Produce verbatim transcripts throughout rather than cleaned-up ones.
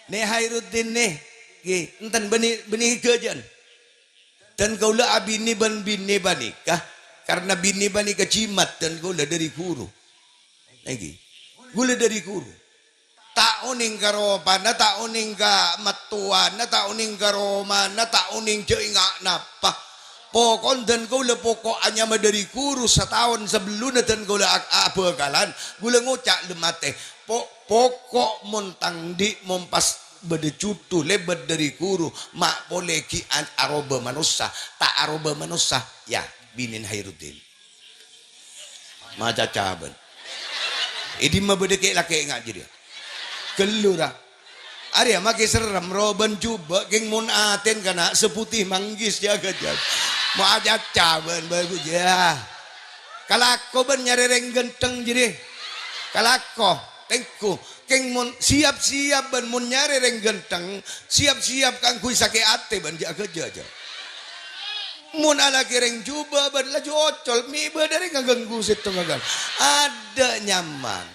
Nè Khairuddin nè, ghi, enten bânnè, bânnè ghâjâ'ân. Dân kaulâ abinè bân binè panèka, karna binè panèka jimat dân kaulâ dhâri ghuru. Nèka, kaulâ dhâri ghuru. Ta' onèng ka ropana, ta' onèng ka mattowana, ta' onèng ka romana, ta' onèng jhâ' enga' napa. Pokok dân kaulâ pokok anyama dhâri ghuru sataon sabellunna dân kaulâ a-, abhâkalan, kaulâ ngoca' la matè. Po-, pokok mon tang dhi' mon pas bâdâ cuthu lèbât dhâri ghuru, ma' polè ghi' an-, aroba manossa, ta' aroba manossa, ya, binèna Khairuddin. Macaca bân. È dimma bâdâ kè'-lakè' nga' jârèya? Ghâllu ra. Arèya makè serrem, roban jubâ', kèng mon atèn kana' saputih manggis, jâgâ, jâgâ. Macaca bân, bâghu, ya. Kalako bân nyarè rèng ghântheng jârèya. Kalako, tèngghu. Kèng mon siyap-siyap bân mon nyarè rèng ghântheng, siyap-siyap kaangghuy sakè' atè bân jâ-, jâgâ, jâgâ. Mon alakè rèng jubâ' bân laju ocol, mè' bâdâ rèng ngaganggu sèttong akan. Adâ' nyaman.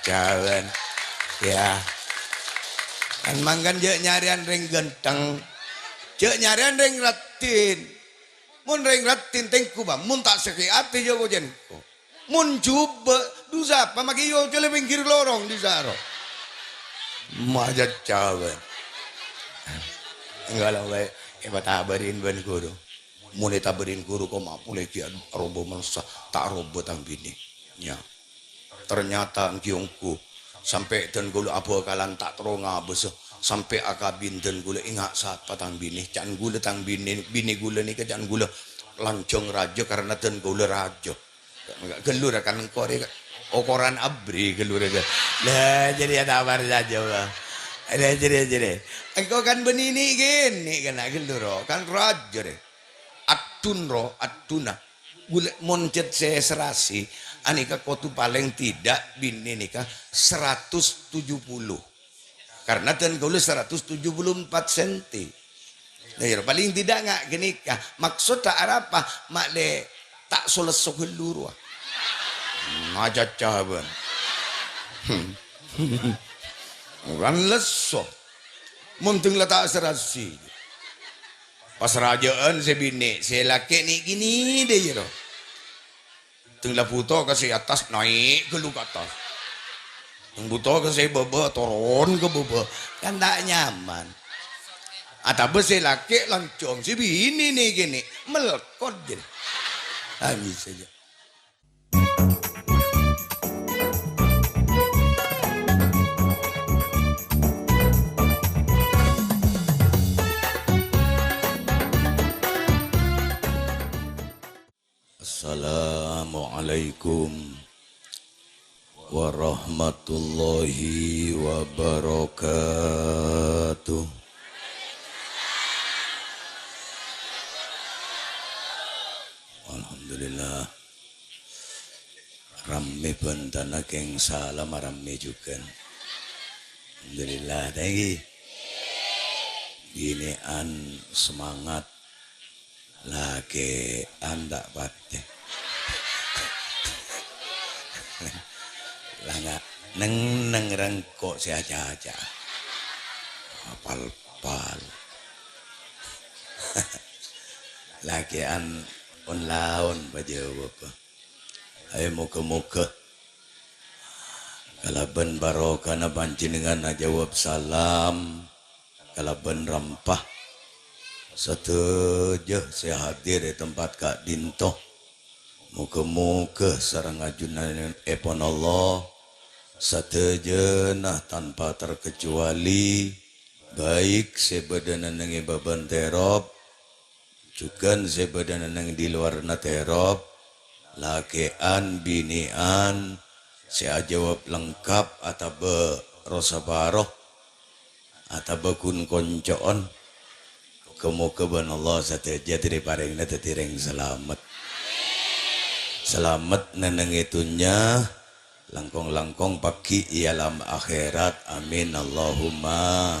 Jhâjhâbân. Ya. Kan mangkana jhâ' nyarèyan rèng ghântheng. Jhâ' nyarèyan rèng raddhin. Mon rèng raddhin tèngghu, bâ, mon ta' sakè' atè jâ' kocèn. Mon jubâ', dhu sapa makè èocolè pèngghir lorong dissa' ro? Macaca bân. Enggak lah, Pak. Èpatabârin bân ghuru. Mon ètabârin ghuru, kok ma' polè ghi' aroba manossa, ta' aroba tang binè. Ya. Ternyata èngghi ongghu, sampè' dân kaulâ abhâkalan ta' terro ngabâsa, sampè' akabin dân kaulâ enga' sapa tang binè. Ca'na kaulâ tang binè, binè kaulâ nèka ca'na kaulâ lanjhâng rajâ karna dân kaulâ rajâ. Ghâllu ra kan engko' rè, okoran abrè ghâllu ra. Lah, jârèya ta' parcajâ, Pak. Lah, jârèya, jârèya. Engko' kan bânnè nè' kènè' kana' ghâllu ro, kan rajâ rè. Addun ro, addunna. Ghulâ mon cè' sè serasi, anèka kodhu palèng tidak binè nèka seratus tujuh puluh. Karna dân kaulâ seratus tujuh puluh empat senti. Nah, ya, palèng tidak nga' ghânèka. Maksodda arapa? Ma'lè ta' so-lesso ghâllu rowa. Macaca bân. Kan lesso. Mon dâng la ta' serasi. Pas rajâ'ân sè binè', sè lakè' nè'-kènè' dâ' iyâ ro. Dâng la bhuto ka sè attas, naè' ghâllu ka attas. Dâng bhuto ka sè bâbâ, toron ka bâbâ. Kan ta' nyaman. Atabâ sè lakè' lanjhâng, sè binè' nè'-kènè', melkot jârèya. Abis saja. Assalamualaikum warahmatullahi wabarakatuh. Alhamdulillah. Rammè bhântana kèng sala marammè jhughân. Alhamdulillah, thank you. Binè'an semangat. Lakè'an ta' patè. La nga' neng-neng rèngko' sè aca-aca. Apal-pal. Lakè'an on-laon pajâwâbbhâ. Ayo, moghâ-moghâ kalabân barokana panjhennengngan ajâwâb salam kalabân rampa sadhâjâ sè hadir è tempat ka'dinto. Moghâ-moghâ sareng ajunanèpon Allah sadhâjâna tanpa terkecuali, baik sè bâdâ neng è bâbân terop, jhughân sè bâdâ neng di luarna terop, lakè'an, binè'an, sè ajâwâb lengkap atabâ ro-saparo, atabâ ghun konco'on. Moghâ-moghâ bân Allah sadhâjâ èparèngana dhâddhi rèng salamet. Salamet neng è dhunnya, langkong-langkong paghi' è alam akhèrat. Amin, Allahumma.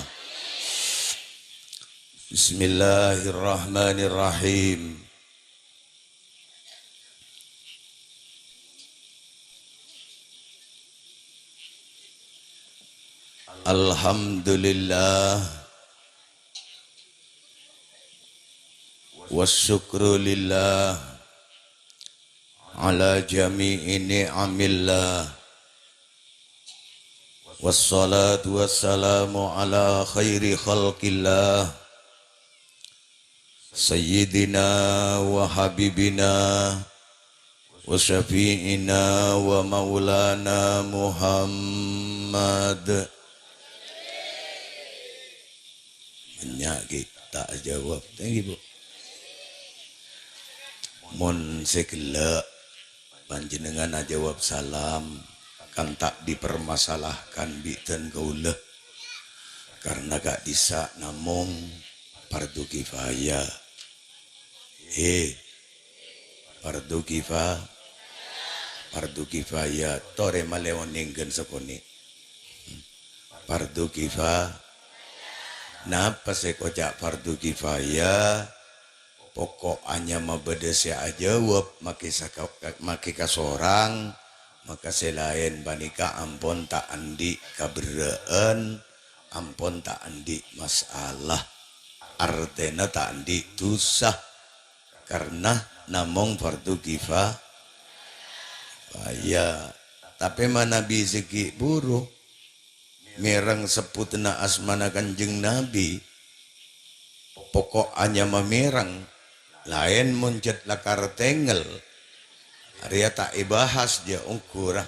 Bismillahirrahmanirrahim. Alhamdulillah. Wassyukru lillah ala jami'i ni'amillah. Wassalatu wassalamu ala khairi khalqillah. Sayyidina wa habibina wa syafi'ina wa maulana Muhammad. Bânnya' ghi' ta' ajâwâb. Thank you, Bu. Mon sè ghellâ', panjhennengngan ajâwâb salam, kan ta' dipermasalahkan bi' dân kaulâ. Karna ka'dissa' namong fardhu kifayah. He, fardhu kifa-, fardhu kifayah. Torè malè onèng ghân sakonè'. Fardhu kifa-, napa sè èkoca' fardhu kifayah? Poko' anyama bâdâ sè ajâwâb, makè saka-, makè kasorang, maka sè laèn panèka ampon ta' andi' kaberrâ'ân, ampon ta' andi' masalah. Artèna ta' andi' dhusa, karna namong fardhu kifa-, kifayah. Tapè manabi sè ghi' buru mèreng sebbhudhânna asmana Kanjeng Nabi, poko' anyama mèreng, laèn mon jhât lakar tengngel, arèya ta' èbahas jâ' ongghu ra.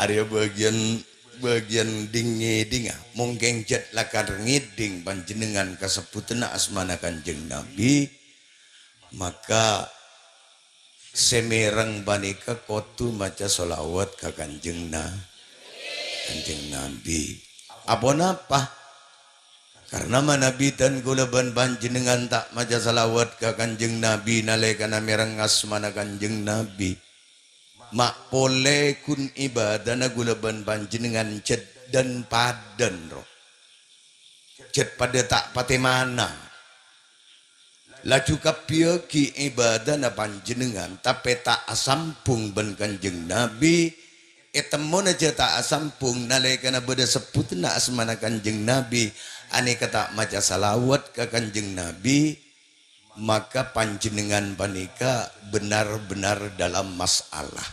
Arèya bâgiyân, bâgiyân dhing-ngèdhingnga. Mon kèng jhât lakar ngèdhing panjhennengngan kasebbhudhânna asmana Kanjeng Nabi, maka sè mèreng panèka kodhu maca shalawat ka Kanjeng Na-, Kanjeng Nabi. Aponapa? Karna manabi dân kaulâ bân panjhennengngan ta' maca shalawat ka Kanjeng Nabi nalèkana mèreng asmana Kanjeng Nabi, ma' polè ghun ibadana kaulâ bân panjhennengngan jhât dhân-padhân, ro. Jhât padâ ta' patè mana. Laju kabbhiyâghi ibadana panjhennengngan, tapè ta' asambhung bân Kanjeng Nabi. È temmona jhâ' ta' asambhung, nalèkana bâdâ sebbhudhânna asmana Kanjeng Nabi, anèka ta' maca shalawat ka Kanjeng Nabi, maka panjhennengngan panèka benar-benar dalam masalah.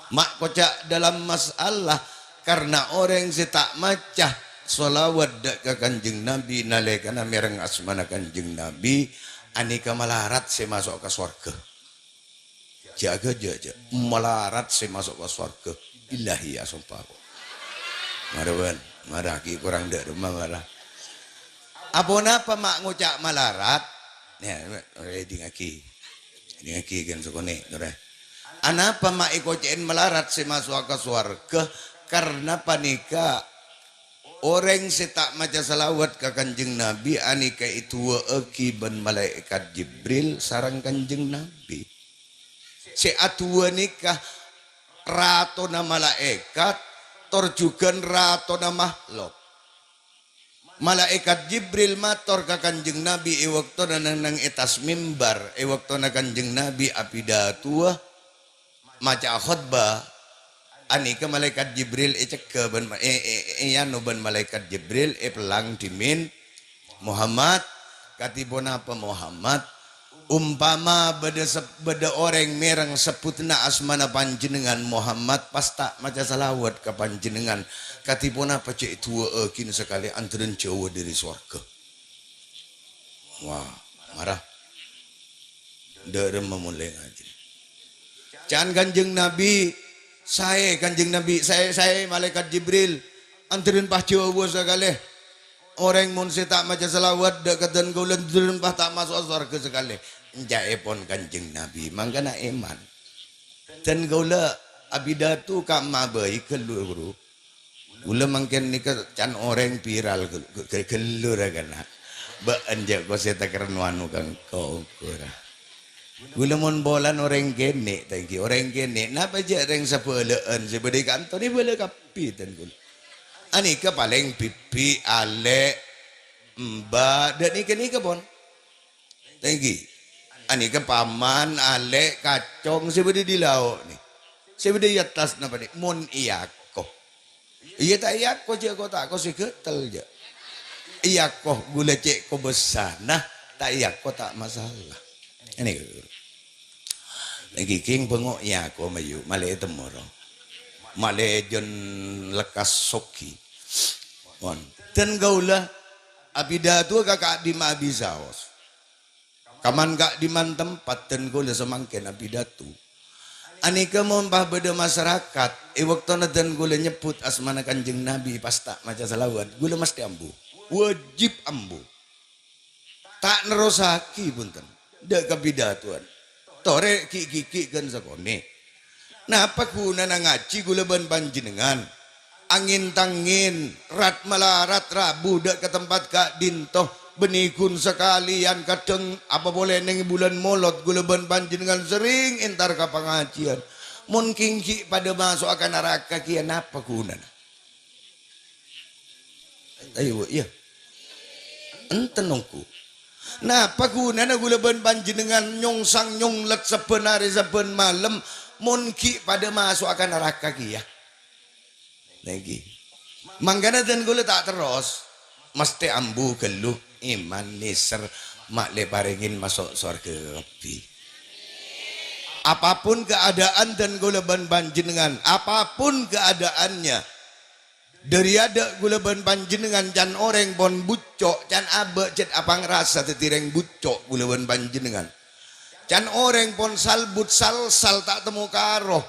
Ma' koca' dalam masalah, karna orèng sè ta' maca shalawat dâ' ka Kanjeng Nabi nalèkana mèreng asmana Kanjeng Nabi, anèka malarat sè maso' ka sowarghâ. Jâ', jâ', jâ'. Malarat sè maso' ka sowarghâ. Billahi asompa, kok. Mara, bân. Mara, ghi' korang dâ' remma, mara. Aponapa ma' ngoca' malarat? Nè, èdingngaghi. Èdingngaghi ghân sakonè', torè. Anapa ma' èkoca'è malarat sè maso'a ka sowarghâ? Karna panèka orèng sè ta' maca shalawat ka Kanjeng Nabi anèka èdu'â'aghi bân malaèkat Jibril sareng Kanjeng Nabi. Sè adu'a nèka ratona malaèkat, tor jhughân ratona makhlok. Malaèkat Jibril mator ka Kanjeng Nabi è bâktona neng-neng è attas mimbar, è bâktona Kanjeng Nabi apidato, maca'a khotbah, anèka malaèkat Jibril ècegghâ bân ma-, è, è, è, èanu bân malaèkat Jibril èpèllang dhimèn Muhammad. Kadhi ponapa Muhammad? Ompama bâdâ sep-, bâdâ orèng mèreng sebbhudhânna asmana panjhennengngan Muhammad, pas ta' maca shalawat ka panjhennengngan, kadhi ponapa jhâ' èdu'â'aghina sakalè anḍhârân jhâuwâ dâri sowarghâ? Wah, mara. Dâ' remma molè ngajhi. Can Kanjeng Nabi, saè Kanjeng Nabi, saè, saè Malaèkat Jibril, anḍhârân pas jhâuwâ sakalè. Orèng mon sè ta' maca shalawat dâ' ka dân kaulâ, anḍhârân pas ta' maso'a sowarghâ sakalè. Enca'èpon Kanjeng Nabi, mangkana èman. Dân kaulâ apidato ka emma bhâi ghâllu, Ghuru. Kaulâ mangkèn nèka can orèng viral ghâl-, ghâ-, ghâllu ra kana. Bâ'ân jhâ' kosè takerrano anu ka engko', ghuru. Kaulâ mon polana orèng kènè', ta' ènggi orèng kènè'. Napa jhâ' rèng sabhâlâ'ân sè bâdâ è kantor è bhâlâ kabbhi, dân kaulâ. Anèka palèng bibi', alè', embhâ', dâ' nèka-nèka pon. Ta' ènggi. Anèka paman, alè', kacong, sè bâdâ è lao' nè. Sè bâdâ è attas napa nè? Mon è ako. Iyâ, ta' èako, jhâ' ko ta' ko sè ghâtel, jhâ'. Èako ghulâ cè' kobâsana, ta' èako ta' masalah. Ini, lagi king bengok èako mayu, malè temoro. Malè jân lekkas sogi. Won. Dan kaulâ abidhâtuwâ ka ka'dimma abisaos. Kaman ka'dimman tempat dan kaulâ samangkèn apidato. Anèka mon pas bâdâ masarakat, è bâktona dan kaulâ nyebbhut asmana Kanjeng Nabi pas ta' maca salawat, kaulâ mesthè ambu. Wajib ambu. Ta' nerrossaghi, bhunten. Dâ' kapidatowan. Torè ghi'-gighi' ghân sakonè'. Napa ghunana ngajhi kaulâ bân panjhennengngan? Angèn-tangèn, rat-malarat rabu dâ' ka tempat ka'dinto, bânnè ghun sakalèyan kadhâng apa polè neng bulân Molod kaulâ bân panjhennengngan serrèng entar ka pangajhiyân. Mon kèng ghi' padâ maso'a ka naraka kèya napa ghunana? Ayo, Bu, iyâ. Enten ongghu. Napa ghunana kaulâ bân panjhennengngan nyongsang nyonglet sabbhân arè sabbhân malem, mon ghi' padâ maso'a ka naraka kèya? Nèngghi. Mangkana dân kaulâ ta' terros, mesthè ambu ghâllu, iman, nèser, ma' lè parèngèn maso' sowarghâ kabbhi. Apapun keadaan dân kaulâ bân panjhennengngan, apapun keadaannya, Dâri adâ' kaulâ bân panjhennengngan can orèng pon bucco', can abâ' cèt apangrasa dhâddhi rèng bucco' kaulâ bân panjhennengngan. Can orèng pon salbut salsal ta' temmo karo.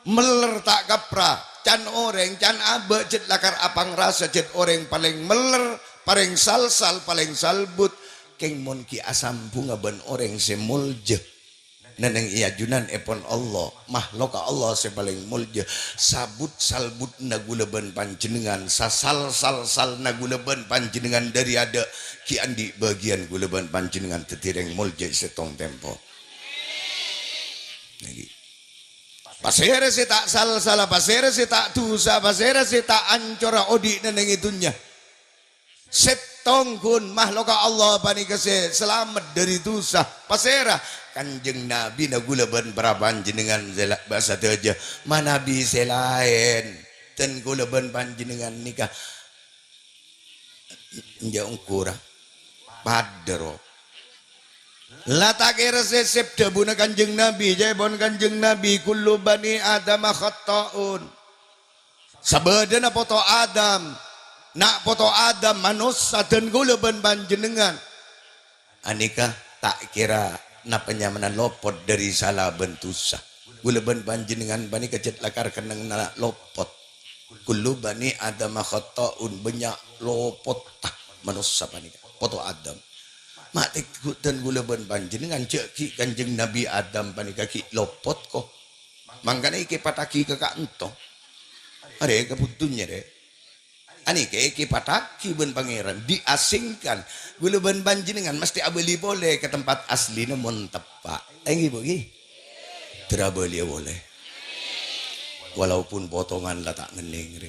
Mèllèr ta' kapra. Can orèng, can abâ' cèt lakar apangrasa cèt orèng palèng mèllèr, palèng salsal, palèng salbut. Kèng mon ghi' asambhungnga bân orèng sè molja. Nènèng è ajunan èpon Allah, mahlokka Allah sè palèng molja, sabut-salbutna kaulâ bân panjhennengngan, sasal-salsalna kaulâ bân panjhennengngan dâri adâ', ghi' andi' bâgiyân kaulâ bân panjhennengngan dhâddhi rèng molja è sèttong tempo. Nèngghi. Pasèra sè ta' sal-sala, pasèra sè ta' dhusa, pasèra sè ta' ancora odi'na nèng è dhunnya? Sèttong ghun mahlokka Allah panèka sè salamet dâri dhusa. Pasèra? Kanjeng Nabina kaulâ bân para panjhennengngan sè la-, bâ-, sadhâjâ manabi sè laèn. Dan kaulâ bân panjhennengngan nèka enjâ' ongghu ra padâ, ro. La ta' kèra sèsèp dhâbuna Kanjeng Nabi, ca'èpon Kanjeng Nabi, "Kullu bani Adama khatta'un." Sabâdâna poto Adam, na' poto Adam, manossa, dan kaulâ bân panjhennengngan. Anèka ta' kèra napa nyamana lopot dâri sala bân dhusa. Kaulâ bân panjhennengngan panèka cèt lakar kennengnganna lopot. Kullu bani Adama khatta'un, bânnya' lopotta manossa panèka. Poto Adam. Ma' tèggu' dan kaulâ bân panjhennengngan jhâ' ghi' Kanjeng Nabi Adam panèka ghi' lopot, ko. Mangkana èkèpattaghi ka ka'ento. Arè ka buddhunnya, rè. Anèka èkèpattaghi bân Pangèran, diasingkan. Kaulâ bân panjhennengngan mesthè abâli polè ka tempat aslina mon teppa'. Èngghi, Bu, ghi? Terabâliya polè. Walaupun potongan la ta' ngennèng, rè.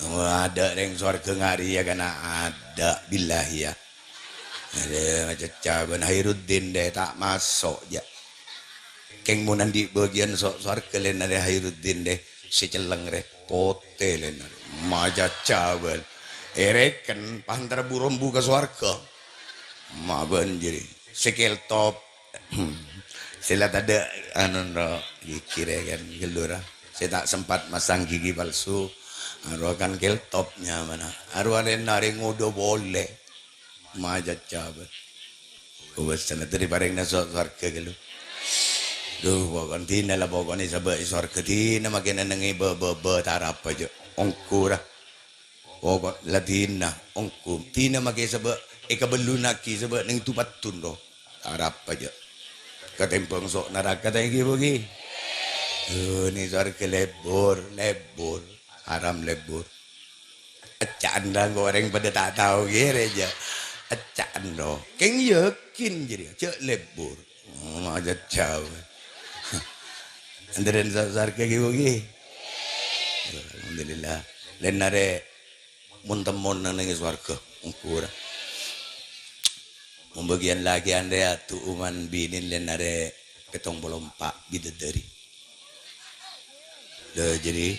Oh, adâ' rèng sowarghâ ngarèya kana adâ', billahi, ya. Adâ', macecca bân Hairuddin dè, ta' maso', jâ'. Kèng mon andi' bâgiyân so-, sowarghâ lènarè Hairuddin dè, sè celleng rè, potè lènarè. Macecca bân. Èrèken, pantara bu-rombu ka sowarghâ. Ma' bân jârèya. Sè keltop. Sè la tadâ', anu, no, gigi rè kan, ghâllu ra. Sè ta' sempat masang gigi palsu. Arowa kan keltop nyamana. Arowa lènarè ngodâ polè. Macecca bân. Kobâsana tadâ' parèngna so-, sowarghâ ghâllu. Duh, pokon dina la pokona sabâ' è sowarghâ dina makè nennengngè bâ-, bâ-, bâ-, tarapa jâ'. Ongghu ra. Poko' la dina, ongghu. Dina makè sabâ' èkabellunnaghi sabâ' neng du-paddun, ro. Tarapa jâ'. Katèmbhâng so' naraka ta' èngghi, Bu, ghi? Duh, nè sowarghâ lebbur, lebbur. Haram lebbur. Ecca'an ra engko' orèng padâ ta' tao kèrè jâ'. Ecca'an ro. Kèng yakin jârèya, jâ' lebbur. Oh, macecca. Èntarèn sa-, sowarghâ ghi, Bu, ghi? Alhamdulillah. Lènarè mon-temmon neng, neng sowarghâ. Ongghu ra. Mon bâgiyân lakèyan rè adu uman binèn lènarè pèttong polo empa' bidadari. Lha, jârèya.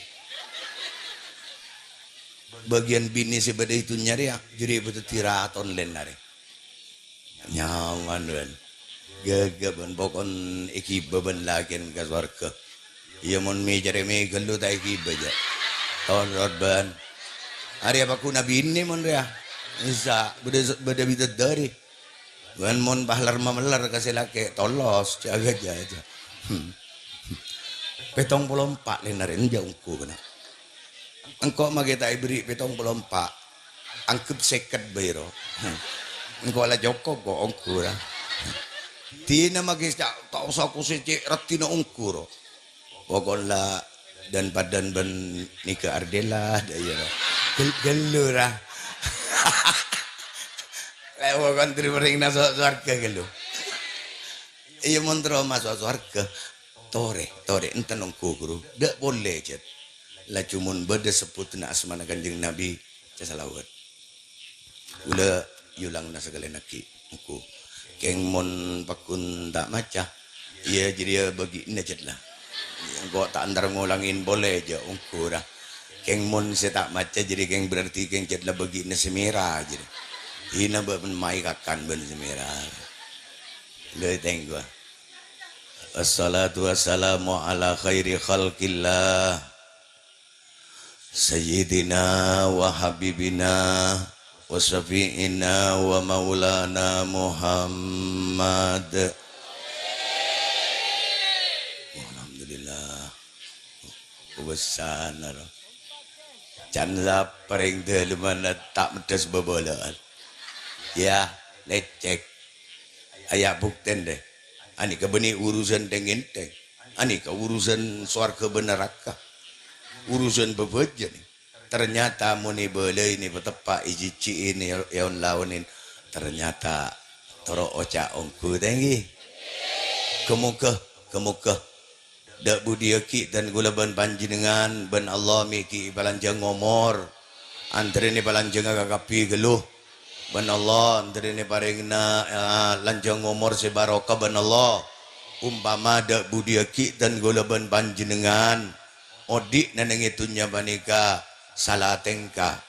Bâgiyân binè sè bâdâ è dhunnya rèya, jârèya bâdâ diraton lèn arè. Nyaman, bân. Ghâghâ, bân, pokon èghibâ bân lakèn ka sowarghâ. Iyâ, mon mè-, carè mè' ghâllu ta' èghibâ, jâ'. Torot, bân. Arèya paghuna binè mon rèya. Bisa, bâdâ, bâdâ bidadari. Bân mon pahlèr-mamellèr ka sè lakè', tolos, jâgâ, jâ-, jâ-. Hmm. Pètong polo empa' lèn arè, enjâ' ongghu kèna. Engko' makè ta' èberri' pètong polo empa'. Angghep sèket bhâi, ro. Engko' la cokop ko' ongghu, ra. Dina makè ca-, ta' osa kosè cè' raddhina ongghu, ro. Pokon la dhân-padhân bân Nika Ardella, dâ' iyâ, ro. Ghel-, ghâllu, ra. Lè' pokon trèmorèng maso' sowarghâ ghâllu. Iyâ, mon terro maso' sowarghâ. Torè, torè, enten ongghu, ghuru. Dâ' polè, jât. Laju mon bâdâ sebbhudhâna asmana Kanjeng Nabi, ca salawat. Kaulâ yolangna sakalèyan aghi', ongghu. Kèng mon pagghun ta' maca, iyâ jârèya bâgi'na, jât, la. Engko' ta' entar ngolangè polè, jâ', ongghu, ra. Kèng mon sè ta' maca jârèya kèng berarti kèng jât la bâgi'na sè mèra, jârèya. Hina bân maè kakan bân sè mèra. Lho, tèngghu. Wassalatu wassalamu ala khairi khalqillah, sayyidina wa habibina wa syafi'ina wa maulana Muhammad. Alhamdulillah. Wessana, ro. Can saparèng dâlemmanna ta' meddhâs bâbâlâ'ân. Yâ, lècèk. Aya' buktèn, dâ. Anèka bânnè urusan tèng-ngèntèng. Anèka urusan sowarghâ bân naraka. Urusan bâbâjâ, nè. Ternyata mon èbâlâi, nè, pateppa', èjhijhi'i, nè, èon-laonè. Ternyata toro' oca' ongghu, tèngghi. Ghâ-moghâ, ghâ-moghâ. Dâ' budiyâghi dhân kaulâ bân panjhennengngan, bân Allah mè' ghi' èpalanjhâng omor. Antarèna palanjhângnga kakabbhi ghâllu. Bân Allah antarèna parèngna, eh, lanjhâng omor sè barokah bân Allah. Umpama dâ' budiyâghi dhân kaulâ bân panjhennengngan, odi' nèng è dhunnya panèka sala tèngka.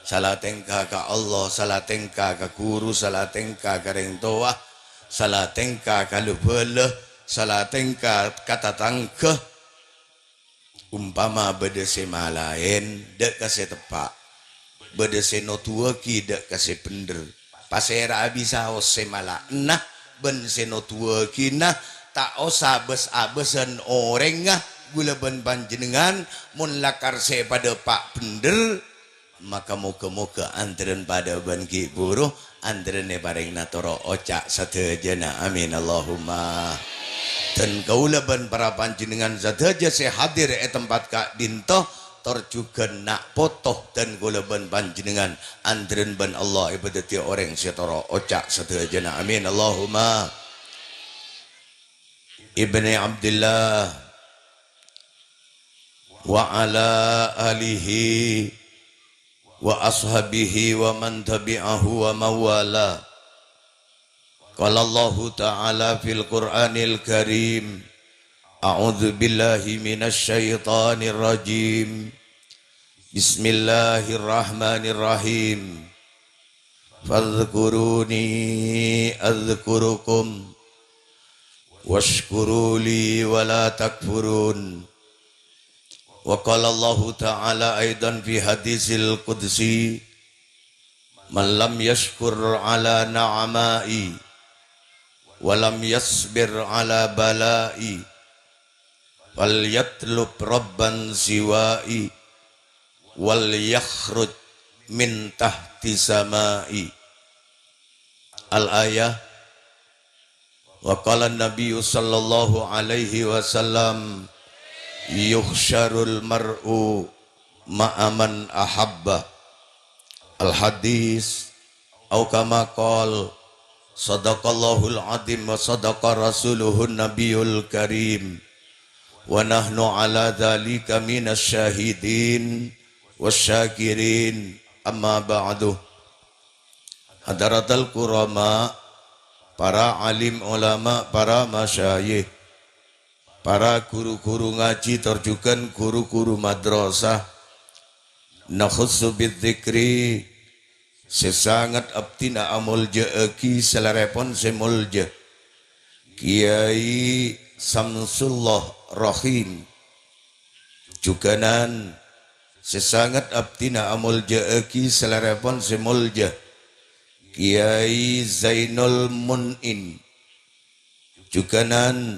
Sala tèngka ka Allah, sala tèngka ka ghuru, sala tèngka ka rèng towa, sala tèngka ka la-bhâlâ, sala tèngka ka tatangghâ. Umpama bâdâ sè malaèn, dâ' ka sè teppa'. Bâdâ sè noduwâghi, dâ' ka sè bhendher. Pasèra'a bisaos sè mala'ana bân sè noduwâghina, ta' osa bâs-abâsan orèngnga, kaulâ bân panjhennengngan, mon lakar sè padâ pa' bhendher, Maka moghâ-moghâ antarèn padâ bân ghi' bhuru, antarèn èparèngana toro' oca' sadhâjâna. Amin, Allahumma. Dhân kaulâ bân para panjhennengngan sadhâjâ sè hadir è tempat ka'dinto, tor jhughân na' poto dhân kaulâ bân panjhennengngan, antarèn bân Allah èpadhâddhiyâ orèng sè toro' oca' sadhâjâna. Amin, Allahumma. Ibni Abdillah wa ala alihi wa ashabihi wa man tabi'ahu wa mawala. Qala Allahu ta'ala fil Qur'anil Karim, a'udzu billahi minasy syaithanir rajim. Bismillahirrahmanirrahim. Fadhkuruni adzkurukum, wasykuruli wa la takfurun. Wa qala Allahu ta'ala aidan fi hadisil qudsi, "Man lam yashkur ala na'amai, wa lam yasbir ala balai, falyatlub rabban siwai, wal yakhruj min tahti samai." Al-ayah. Wa qala Nabiyyu sallallahu alaihi wasallam, "Yuhsyarul mar'u ma'a man ahabba." Al-hadis, au kama qal, sadaqallahul adzim wa sadaqa rasuluhun nabiyul karim. Wa nahnu ala dzalika minasy syahidin wasy syakirin. Amma ba'du. Hadaratal kurama, para alim ulama, para masyayikh, para ghuru-ghuru ngajhi tor jhughân ghuru-ghuru madrasah, Nakhussu bidzikri, sè sanget abdhina amolja'aghi salèrèpon sè molja, Kiai Samsullah Rahim. Jhughânan sè sanget abdhina amolja'aghi salèrèpon sè molja, Kiai Zainul Mun'im. Jhughânan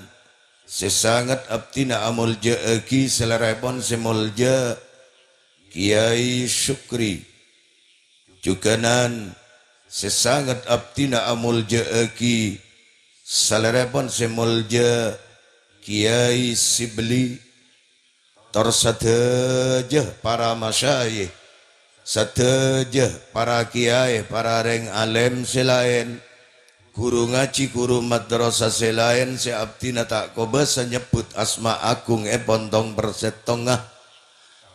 sè sanget abdhina amolja'aghi salèrèpon sè molja, Kiai Syukri. Jhughânan sè sanget abdhina amolja'aghi salèrèpon sè molja, Kiai Sibli. Tor sadhâjâ para masyayikh, sadhâjâ para kiai, para rèng alèm sè laèn, ghuru ngajhi, ghuru madrasah sè laèn sè abdhina ta' kobâsa nyebbhut asma agungngèpon tong-persèttongnga,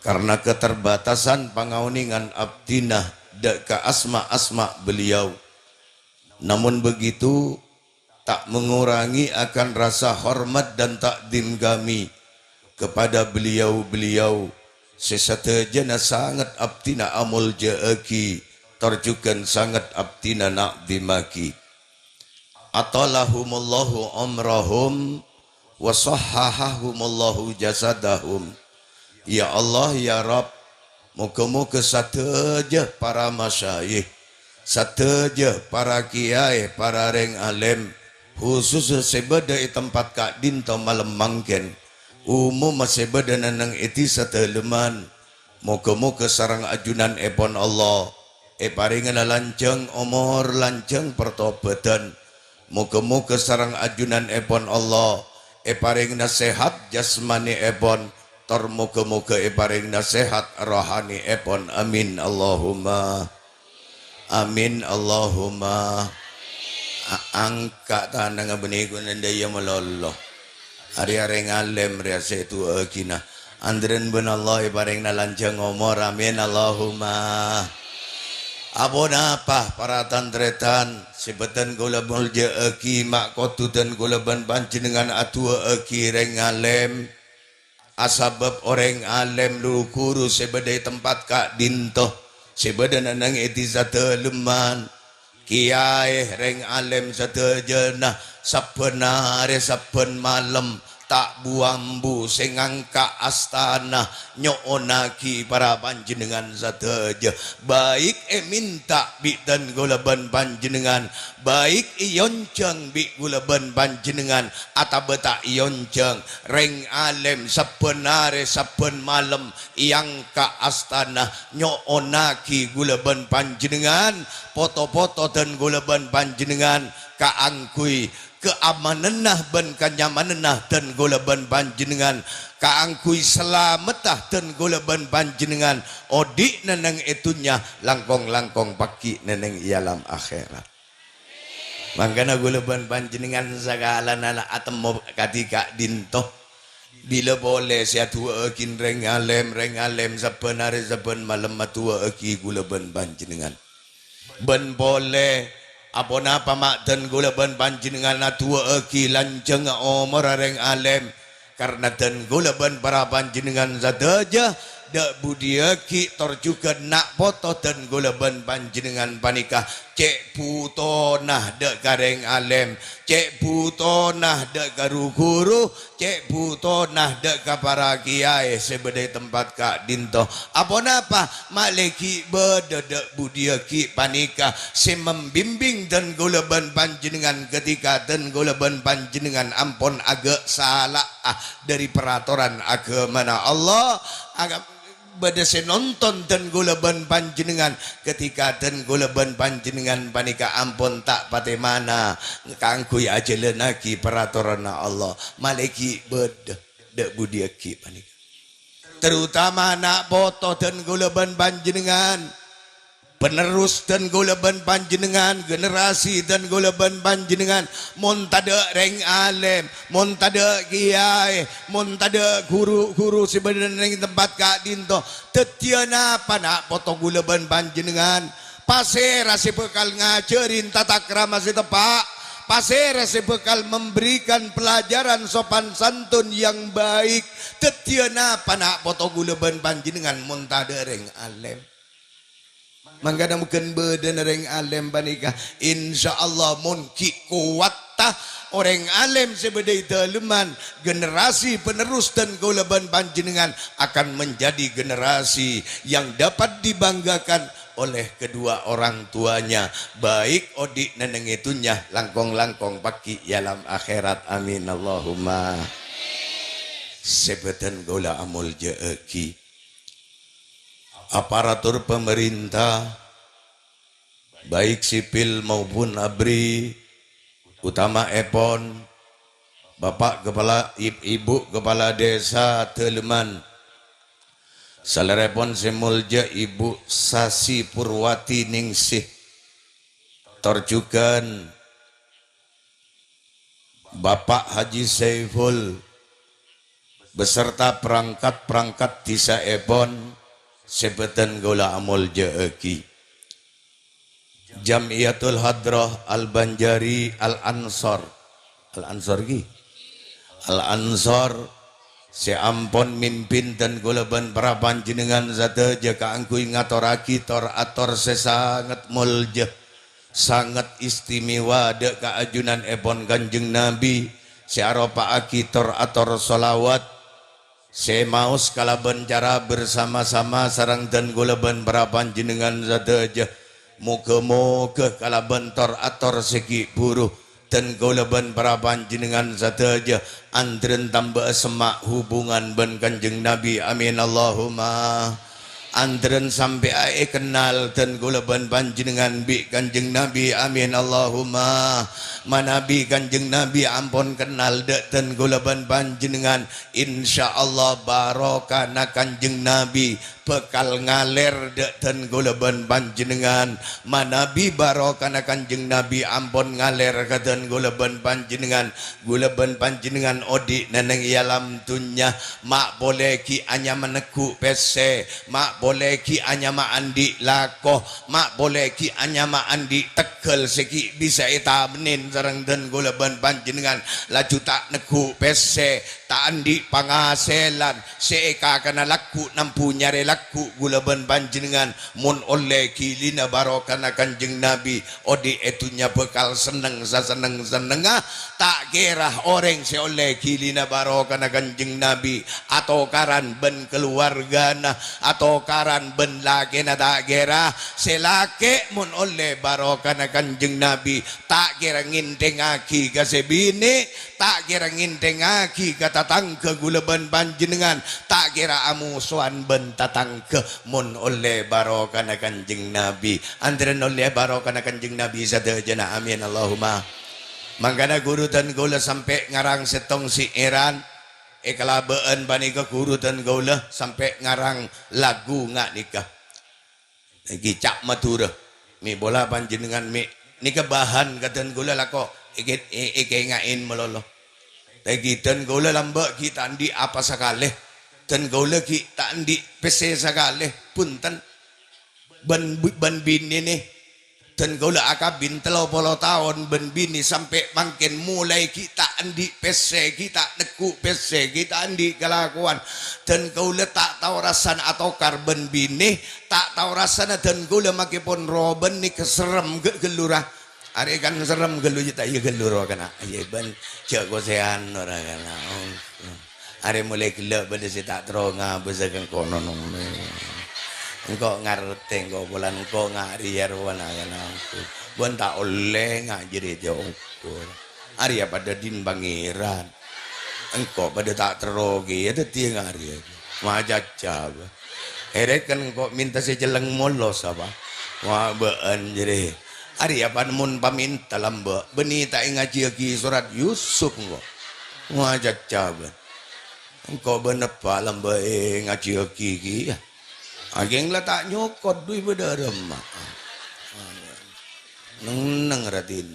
karna keterbatasan pangaonèngan abdhina dâ' ka asma-asma beliau. Namun begitu, tak mengurangi akan rasa hormat dan takdim kami kepada beliau-beliau sè sadhâjâna sanget abdhina amolja'aghi, tor jhughân sanget abdhina na'dhimaghi. Athalahumullahu umrahum wa sahhahahumullahu jasadahum. Ya Allah, ya Rabb, moghâ-moghâ sadhâjâ para masyayikh, sadhâjâ para kiai, para rèng alèm, khusus sè bâdâ è tempat ka'dinto malem mangkèn, umumma sè bâdâ nèng è dhisa dhâlemman, moghâ-moghâ sareng ajunanèpon Allah èparèngana lanjhâng omor, lanjhâng partobâdhân. Moghâ-moghâ sareng ajunanèpon Allah èparèngana sehat jasmanièpon, tor moghâ-moghâ èparèngana sehat rohanièpon. Amin, Allahumma. Amin, Allahumma. A-, angka' tanangnga bânnè ghun endâ' iyâ malolo. Arèya rèng alèm rèya sè èdu'aaghina. Anḍrân bân Allah èparèngana lanjhâng omor. Amin, Allahumma. Aponapa, para tan-tarètan, sè bhâdhân kaulâ molja'aghi, ma' kodhu dhân kaulâ bân panjhennengngan adu'aaghi rèng alèm. Asabâb orèng alèm, ru-ghuru sè bâdâ è tempat ka'dinto, sè bâdâ nèng è dhisa dhâlemman, kiyaè, rèng alèm sadhâjâna, sabbhân arè, sabbhân malem, ta' bu-ambu sè ngangka' astana nyo'onnaghi para panjhennengngan sadhâjâ, baik èmènta bi' dhân kaulâ bân panjhennengngan, baik èyonjhâng bi' kaulâ bân panjhennengngan, atabâ ta' èyonjhâng, rèng alèm sabbhân arè, sabbhân malem èangka' astana nyo'onnaghi kaulâ bân panjhennengngan, poto-poto dhân kaulâ bân panjhennengngan kaangghuy kaamananna bân kanyamananna dhân kaulâ bân panjhennengngan, kaangghuy salameddhâ dhân kaulâ bân panjhennengngan, oḍi'na nèng è dhunnya, langkong-langkong paggi' nèng è alam akhèrat. Mangkana kaulâ bân panjhennengngan sakalana la atemmo kadhi ka'ḍinto. Bilâ polè sè adu'aaghi rèng alèm, rèng alèm sabbhân arè sabbhân malem adu'aaghi kaulâ bân panjhennengngan. Bân polè, aponapa ma' dhân kaulâ bân panjhennengngan adu'aaghi lanjhângnga omorra rèng alèm, karna dhân kaulâ bân para panjhennengngan sadhâjâ, ḍâ' buḍiyâghi tor jhughân na' poto dhân kaulâ bân panjhennengngan panèka cè' bhutona ḍâ' ka rèng alèm, cè' bhutona ḍâ' ka ru-ghuru, cè' bhutona ḍâ' ka para kiyaè sè bâḍâ è tempat ka'ḍinto. Aponapa? Malè ghi' bâḍâ ḍâ' buḍiyâghi panèka sè mambimbing dhân kaulâ bân panjhennengngan ketika dhân kaulâ bân panjhennengngan ampon aghâ' sala'a ḍâri peratoran aghâmana Allah. Aga-, bâḍâ sè nonton dhân kaulâ bân panjhennengngan ketika dhân kaulâ bân panjhennengngan panèka ampon ta' patè mana kaangghuy ajhâlânnaghi peratoranna Allah. Malè ghi' bâḍâ ḍâ' buḍiyâghi panèka. Terutama na' poto dhân kaulâ bân panjhennengngan, penerus dhân kaulâ bân panjhennengngan, generasi dhân kaulâ bân panjhennengngan, mon taḍâ' rèng alèm, mon taḍâ' kiyaè, mon taḍâ' ghuru-ghuru sè bâḍâ nèng tempat ka'ḍinto, dhâddhiyâ napa na' poto kaulâ bân panjhennengngan? Pasèra sè bhâkal ngajhâri tatakrama sè teppa'? Pasèra sè bhâkal memberikan pelajaran sopan santun yang baik? Dhâddhiyâ napa na' poto kaulâ bân panjhennengngan mon tadâ' rèng alèm? Mangkana mungkin bâdâna rèng alèm panèka. Insyaallah mon ghi' kowatta orèng alèm sè bâdâ è dâlemman, generasi penerus dân kaulâ bân panjhennengngan akan menjadi generasi yang dapat dibanggakan oleh kedua orang tuanya, baik odi' neng è dhunnya, langkong-langkong paghi' è alam akhirat. Amin, Allahumma. Sè bâdân kaulâ amoljâ'aghi. Aparatur pemerintah, baik sipil maupun abri, utamaèpon Bapak Kepala, Ib-, Ibu Kepala Desa Dâlemman, salèrèpon sè moljâ Ibu Sasi Purwati Ningsih, tor jhughân Bapak Haji Saiful beserta perangkat-perangkat dhisaèpon sè bâdân kaulâ amoljâ'aghi. Jam'iyatul Hadrah Al-Banjari Al-Ansor. Al-Ansor ghi? Al-Ansor sè ampon mimpin dân kaulâ bân para panjhennengngan sadhâjâ kaangghuy ngatorraghi tor-ator sè sanget moljâ, sanget istimewa dâ' ka ajunanèpon Kanjeng Nabi sè aropa'aghi tor-ator sholawat sè maos kalabân cara bersama-sama sareng dân kaulâ bân para panjhennengngan sadhâjâ. Moghâ-moghâ kalabân tor-ator sè ghi' bhuru, dân kaulâ bân para panjhennengngan sadhâjâ andrèn tambâ'â semma' hubungan bân Kanjeng Nabi. Amin, Allahumma. Andrèn sampè'a èkennal dân kaulâ bân panjhennengngan bi' Kanjeng Nabi. Amin, Allahumma. Manabi Kanjeng Nabi ampon kennal dâ' dân kaulâ bân panjhennengngan, insyaallah barokana Kanjeng Nabi bhâkal ngalèr dâ' dân kaulâ bân panjhennengngan. Manabi barokana Kanjeng Nabi ampon ngalèr ka dân kaulâ bân panjhennengngan, kaulâ bân panjhennengngan odi' neng è alam dhunnya, ma' polè ghi' anyama neggu' pèssè, ma' polè ghi' anyama andi' lako, ma' polè ghi' anyama andi' tegghâl sè ghi' bisa ètamennèn sareng dân kaulâ bân panjhennengngan, laju ta' neggu' pèssè, ta' andi' pangasèlan, sè èkakana lagghu' nambu nyarè lagghu' kaulâ bân panjhennengngan, mon ollè ghilina barokana Kanjeng Nabi, odi' è dhunnya bhâkal senneng sasenneng-sennengnga. Ta' kèra orèng sè ollè ghilina barokana Kanjeng Nabi, atokaran bân kalowargana, atokaran bân lakèna ta' kèra. Sè lakè' mon ollè barokana Kanjeng Nabi, ta' kèra ngènthèngngaghi ka sè binè', ta' kèra ngènthèngngaghi ka tatangghâ kaulâ bân panjhennengngan, ta' kèra amosowan bân tatangghâ mon ollè barokana Kanjeng Nabi. Andrèn ollè barokana Kanjeng Nabi sadhâjâna. Amin, Allahumma. Mangkana ghuru dân kaulâ sampè' ngarang sèttong syi'ran, èkalabâ'ân panèka ghuru dân kaulâ sampè' ngarang lagu nga' nèka. Nèka ca' Madhurâ. Mè' pola panjhennengngan mè' nèka bahan ka dân kaulâ lako èkè-, è-, èkaènga'è malolo. Nèka dân kaulâ lambâ' ghi' ta' andi' apa sakalè. Dân kaulâ ghi' ta' andi' pèssè sakalè. Bhunten. Bân, bân binèna. Dân kaulâ akabin tello polo taon bân binè sampè' mangkèn molaè ghi' ta' andi' pèssè, ghi' ta' neggu' pèssè, ghi' ta' andi' kalakowan. Dân kaulâ ta' tao rassana atokar bân binè, ta' tao rassana dân kaulâ makè pon robân nèka serrem ghâ-, ghâllu ra. Arè kan serrem ghâllu, iyâ ta' iyâ ghâllu ro kana'. Iyâ bân jhâ' kosèyan ora kana'. Arè molaè ghellâ' bâdâ sè ta' terro ngabâsaghi engko' nonong. Engko' ngartè engko' polana engko' nga' rèya rowana kana'. Bân ta' ollè nga' jârèya jhâ' ongkor. Arèya padâ dhin Pangèran. Engko' padâ ta' terro kèya dhâddhiyâ nga' rèya. Macaca, bâ. Èrèken engko' mènta sè celleng molos apa? Wa bâ'ân jârèya. Arèya pan mon pamènta lambâ', bânnè ta' èngajhiyâghi sorat Yusuf engko'. Macaca, bâ. Engko' bân eppa' lambâ' èngajhiyâghi kèya. Akèng la ta' nyokot dhu bâdâ remma. Neng-neng ratin.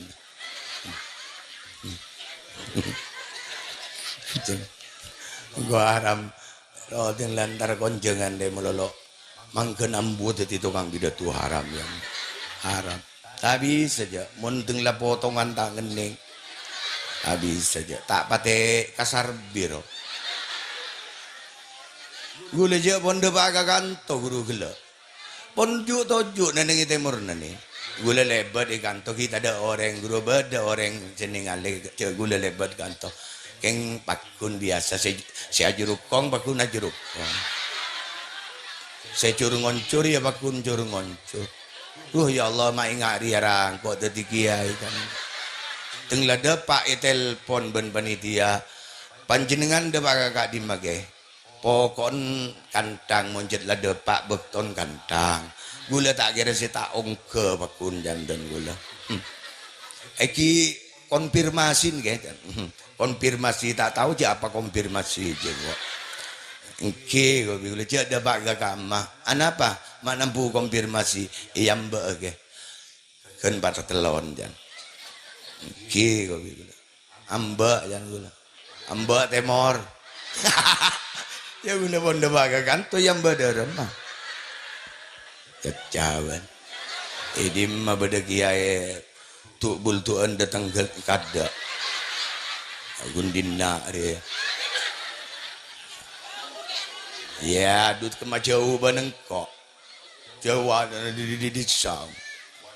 Engko' haram. Lo, ding lantar konjângan dè malolo. Mangghân ambu dhâddhi tokang pidato haram, ya. Haram. Ta' bisa, jâ'. Mon deng la potongan ta' ngennèng. Ta' bisa, jâ'. Ta' patè kasar biro. Ghulâ jâ' pon dâpa' ka kanto ghuru ghellâ'. Pon ju'-toju' nèng è tèmorra nè. Ghulâ lèbât è kanto ghi' tadâ' orèng, ghuru bâdâ orèng sè nèngalè jâ' ghulâ lèbât kanto. Kèng paggun biyasa sè, sè ajurukong, paggun ajurukong. Sè cur-ngoncor ya paggun cur-ngoncor. Duh, ya Allah, ma' enga' rèya ra engko' dhâddhi kèyaè, kan. Teng la dâpa' ètelpon bân panitia. "Panjhennengngan dâpa' ka ka'dimma, Kè?" "Poko'en kantang, mon jhât la dâpa' bâkton kantang." Ghulâ ta' kèra sè ta' ongghâ paggun jhân dhân ghulâ. Hmm. Èngghi konfirmasi, ngghi. Konfirmasi, ta' tao jâ' apa konfirmasi, jâ', kok. Èngghi, kopi ghulâ, jâ' dâpa' ka kamma. Anapa? Ma' nambu konfirmasi. Iyâ, mbâ', ghi. Ghân patellon, jhân. Èngghi, kopi ghulâ. Ambâ', jhân ghulâ. Ambâ' tèmor. Yâ, ghulâ pon dâpa' ka kanto, yâ, mbâ' dâremma. Kacauan. È dimma bâdâ kèyaè tu'-bultu'ân dâteng ghâl-, kadâ'. Ghun dinna' rè. Yâ, dut kemma jâu bân engko'. Jâu wa-, dâri, dâri, dâri dissa.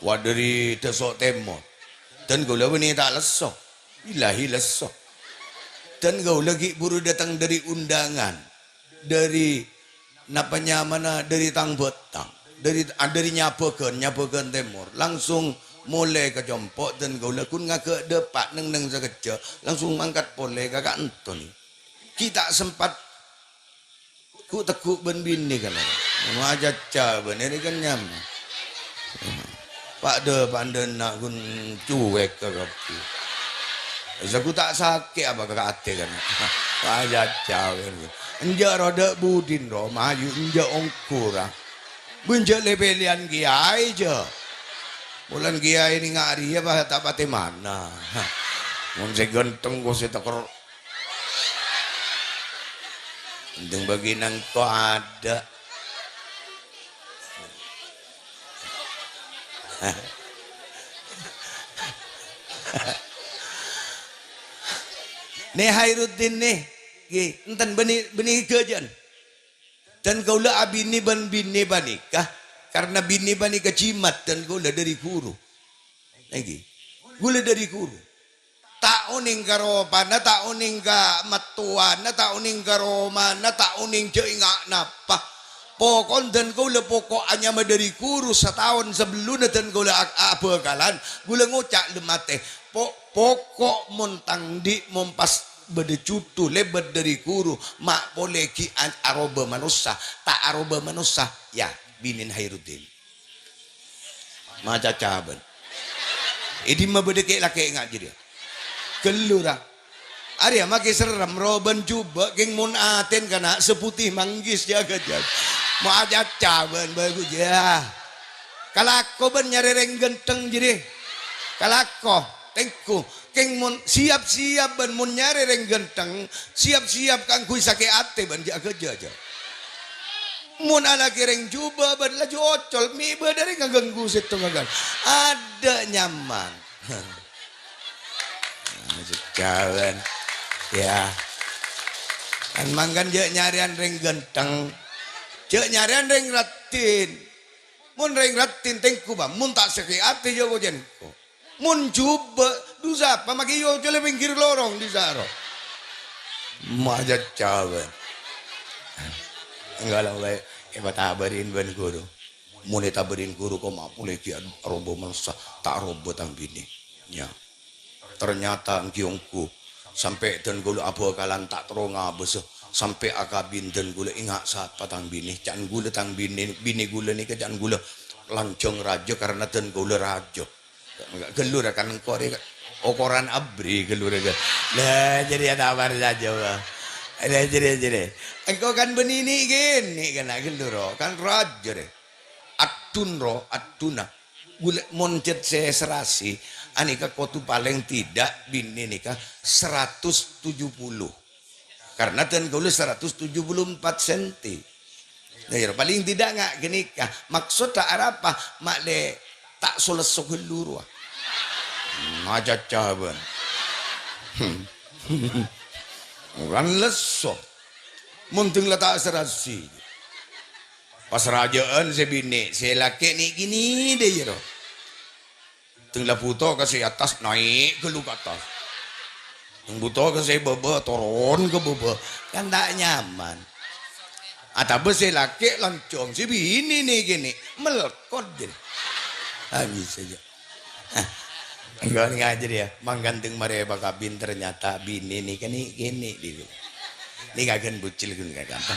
Wa dâri dâso' tèmor. Dân kaulâ bânnè ta' lesso. Billahi lesso. Dân kaulâ ghi' buru dâteng dâri undangan. Dâri napa nyamana, dâri tang-bâtang, dâri, ah, dâri Nyabâghân, Nyabâghân Tèmor, langsung molè ka compo', dân kaulâ ghun ngaghâ' dâpa' neng-neng sakejjhâ', langsung mangkat polè ka ka'ento nè. Ghi' ta' sempat ghu'-tegghu' bân binè kan, macaca bân èrè kan nyama. Pa' dâ-, pa' dâ' enna' ghun cuwèk ka kabbhi. Saku ta' sakè' apa ka atè kan. Wah, jhâjhâ kan. Enjâ' ro dâ' budin ro, mayu enjâ' ongghur, ah. Bân jâ' lè-pèlèyan kèyaè, jâ'. Bulân kèyaè nèng arèya pa-, ta' patè mana. Mon sè ghântheng kok sè tekor. Ghântheng bâgi nangko adâ'. Nè Khairuddin nè, ghi, enten bânnè, bânnè ghâjâ'ân. Dân kaulâ abinè bân binè panèka, karna binè panèka jimat dân kaulâ dâri ghuru. Èngghi. Ghulâ dâri ghuru. Ta' onèng ka ropana, ta' onèng ka mattowana, ta' onèng ka romana, ta' onèng jâ' enga' napa. Pokok dân kaulâ pokok anyama dâri ghuru, sataon sabellunna dân kaulâ a-, abhâkalan, ghulâ ngoca' lem atè, "Po-, pokok mon tang dhi' mon pas bâdâ jhudhu lèbât dâri ghuru, ma' polè ghi' an-, aroba manossa, ta' aroba manossa, yâ, binèn Khairuddin." Macaca bân. È dimma bâdâ kè-, lakè' enga' jârèya? Ghâllu, ra. Arèya makè serrem, ro bân jhubâ', kèng mon atèn kana' saputih manggis, jâgâ, jâgâ. Macaca bân, bâghu, yâ. Kalako bân nyarè rèng ghântheng jârèya. Kalako, tèngghu. Kèng mon siyap-siyap bân mon nyarè rèng ghântheng, siyap-siyap kaangghuy sakè' atè bân jâ-, jâgâ, jâgâ. Mon alakè rèng jhubâ' bân laju ocol, mè' bâdâ rèng ngaghânggu sèttonga kan. Adâ' nyaman. Jhâjhâ bân. Yâ. Kan mangkana jâ' nyarèyan rèng ghântheng. Jâ' nyarèyan rèng raddhin. Mon rèng raddhin tèngghu, bâ, mon ta' sakè' atè jâ' kocèn. Mon jhubâ', dhu sapa makè èocolè pèngghir lorong dissa' ro? Macaca bân. Enggak lah, wae, èpatabârin bân ghuru. Mon ètabârin ghuru, kok ma' polè ghi' aroba manossa, ta' aroba tang binè. Yâ. Ternyata èngghi ongghu, sampè' dân kaulâ abhâkalan ta' terro ngabâsâ, sampè' akabin dân kaulâ enga' sapa tang binè. Ca'na ghulâ tang binè, binè ghulâ nèka ca'na ghulâ lanjhâng rajâ karna dân kaulâ rajâ. Ghâllu ra kan engko' rè, okoran abrè ghâllu ra kan. Lah, jârèya ta' parcajâ, Bang. Lah, jârèya, jârèya. Engko' kan bânnè nè' kènè' kan, ghâllu ro. Kan rajâ rè. Addhun ro, addhuna. Ghulâ mon cèt sè serasi, anèka kodhu palèng tidak binè nèka seratus tujuh puluh. Karna dân kaulâ seratus tujuh puluh empat senti. Nah, ya, paling tidak nga' ghânèka. Maksodda arapa? Ma'lè Ta' so-lesso ghâllu rowa. Macaca bân. Kan lesso. Mon deng la ta' serasi. Pas rajâ'ân sè binè', sè lakè' nè' kènè' dâ' iyâ ro. Deng la bhuto ka sè attas, naè' ghâllu ka attas. Deng bhuto ka sè bâbâ, toron ka bâbâ. Kan ta' nyaman. Atabâ sè lakè' lonjong, sè binè' nè' kènè', melkot jârèya. Ah, bisa jâ. Engko' ngajhâr yâ, mangkana deng marè pakabin ternyata binè nèka nè' kènè' dhibi'. Nèka ghân bocil ghân kakanta.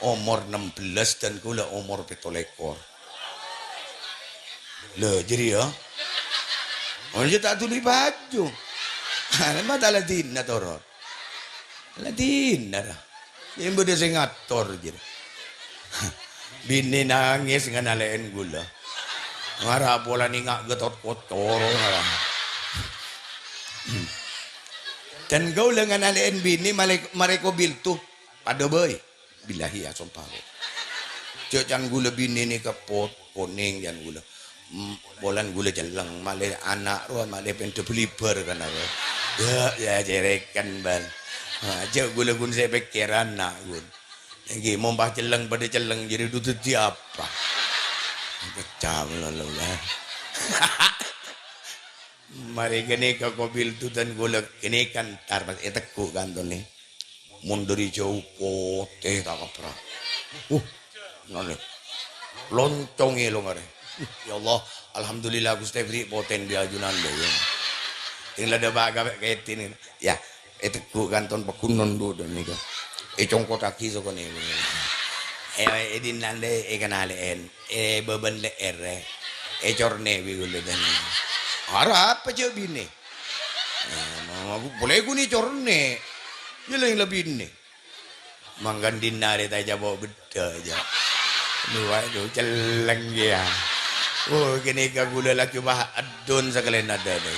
Omor ennem belas dan kaulâ omor pètto lèkor. Lho, jârèya. Oh, iyâ ta' dhuli bhâjhu. Ana mata la dinna toron. La dinna ra. Iyâ bâdâ sè ngator, jârèya. Binè nangès nganalè'èn kaulâ. Ngara pola nènga' Ghâtot Koco, ngara. Dan kaulâ nganalè'èn binè malè-, marè kobiltu. Padâ bhâi. Billahi asompa. Jâ' can kaulâ binè nèka pot-, konèng can kaulâ. M-, polana kaulâ celleng, malè ana' rowa, malè pènḍâ bâlibâr kana rowa. Yâ, yâ, cèrèkan, bân. Ha, jâ' kaulâ ghun sè pèkkèran, na', ghun. Èngghi, mon pas celleng, padâ celleng, jârèya dhu dhâddhi apa? Pecah melolo, bân. Marè ghânèka kobiltu dân kaulâ ghânèka entar pas ètegghu' kantonè. Mon dâri jhâu potè ta' kapra. Uh, nane. Loncongè lo ngarè. Ya Allah, alhamdulillah Ghustè bherri' potèn bi' ajunan lho, ya. Sing la dâpa' ka kètèn. Ya, ètegghu' kanton paghunnon dhu dhân nèka. Ècongkottaghi sokonè. È, è dinnan lè èkanalè'èn. È bâbân lè'èrrè. Ècornè bi' kaulâ dhân. Arapa jâ' binè? Polè ghun ècornè. Yâ lèng la binè. Mangkana dinna rè ta' ècapo' beddhâ, jâ. Duwâ' du celleng kèya. Oh, ghânèka kaulâ laju pas addun sakalèna dhâdhâ.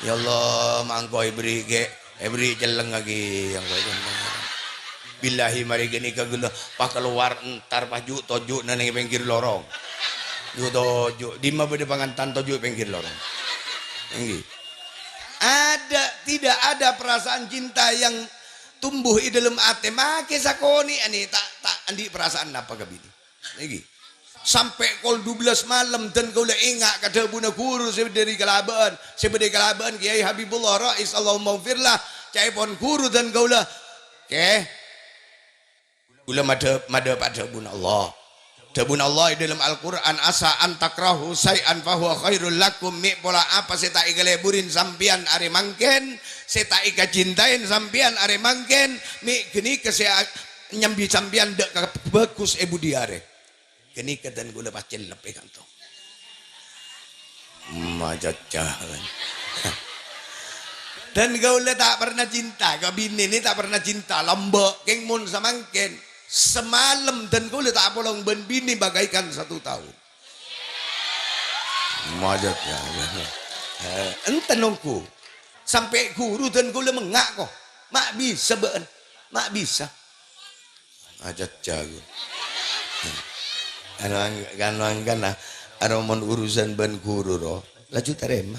Ya Allah, mangkana èberri' kè, èberri' cellengngaghi, engko' celleng. Billahi marè ghânèka kaulâ pas kalowar entar pas ju'-toju'na neng pèngghir lorong. Ju'-toju', dimma bâdâ pangantan toju' pèngghir lorong. Èngghi. Ada, tidak ada perasaan cinta yang tumbuh è dâlem atè, makè sakonè'an ta', ta' andi' perasaan napa ka binè. Nèka. Sampè' kol dubellâs malem dân kaulâ enga' ka dhâbuna ghuru sè dâri Kalabân, sè bâdâ è Kalabân, Kèyaè Habibullah Rais, Allahumma ghfirlah, ca'èpon ghuru dân kaulâ. Kè, kaulâ madhâ-, madhâpa' dhâbuna Allah. Dhâbuna Allah è dâlem Al-Qur'an, "Asa an takrahu syai'an fa huwa khairul lakum." Mè' pola apa sè ta' èkalebburin sampèyan arè mangkèn, sè ta' èkacintaèn sampèyan arè mangkèn, mè' ghânèka sè a-, nyambi sampèyan dâ' ka bhâghus è budi arè. Ghânèka dân kaulâ pas cellep è kanto. Macaca. Dân kaulâ ta' pernah cinta, ka binè nè ta' pernah cinta, lambâ', kèng mon samangkèn, samalem dân kaulâ ta' apolong bân binè bagaikan satu tahun. Macaca. Eh, enten ongghu. Sampè' ghuru dân kaulâ mengnga' ko. Ma' bisa bâ'ân. Ma' bisa. Acacca, ghu. Anu ang-, anu angkana, anu mon urusan bân ghuru, ro, laju tarèma.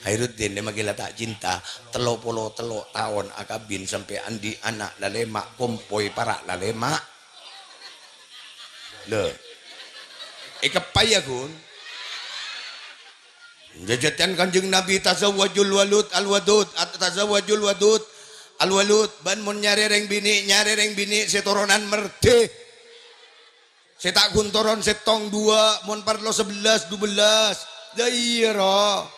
Khairuddin, dâ' makè la ta' cinta, tello polo tello taon akabin sampè' andi' ana' lalèma', kompoy para' lalèma'. Lho. Èkeppa, yâ, ghun. Jhâjhâtèn Kanjeng Nabi, "Tazawwajul walud al-wadud, at-, tazawwajul wadud al-walud." Bân mon nyarè rèng binè', nyarè rèng binè' sè toronan merdè. Sè ta' ghun toron sèttong, duwâ', mon parlo sabellâs, dubellâs. Lah iyâ, ro.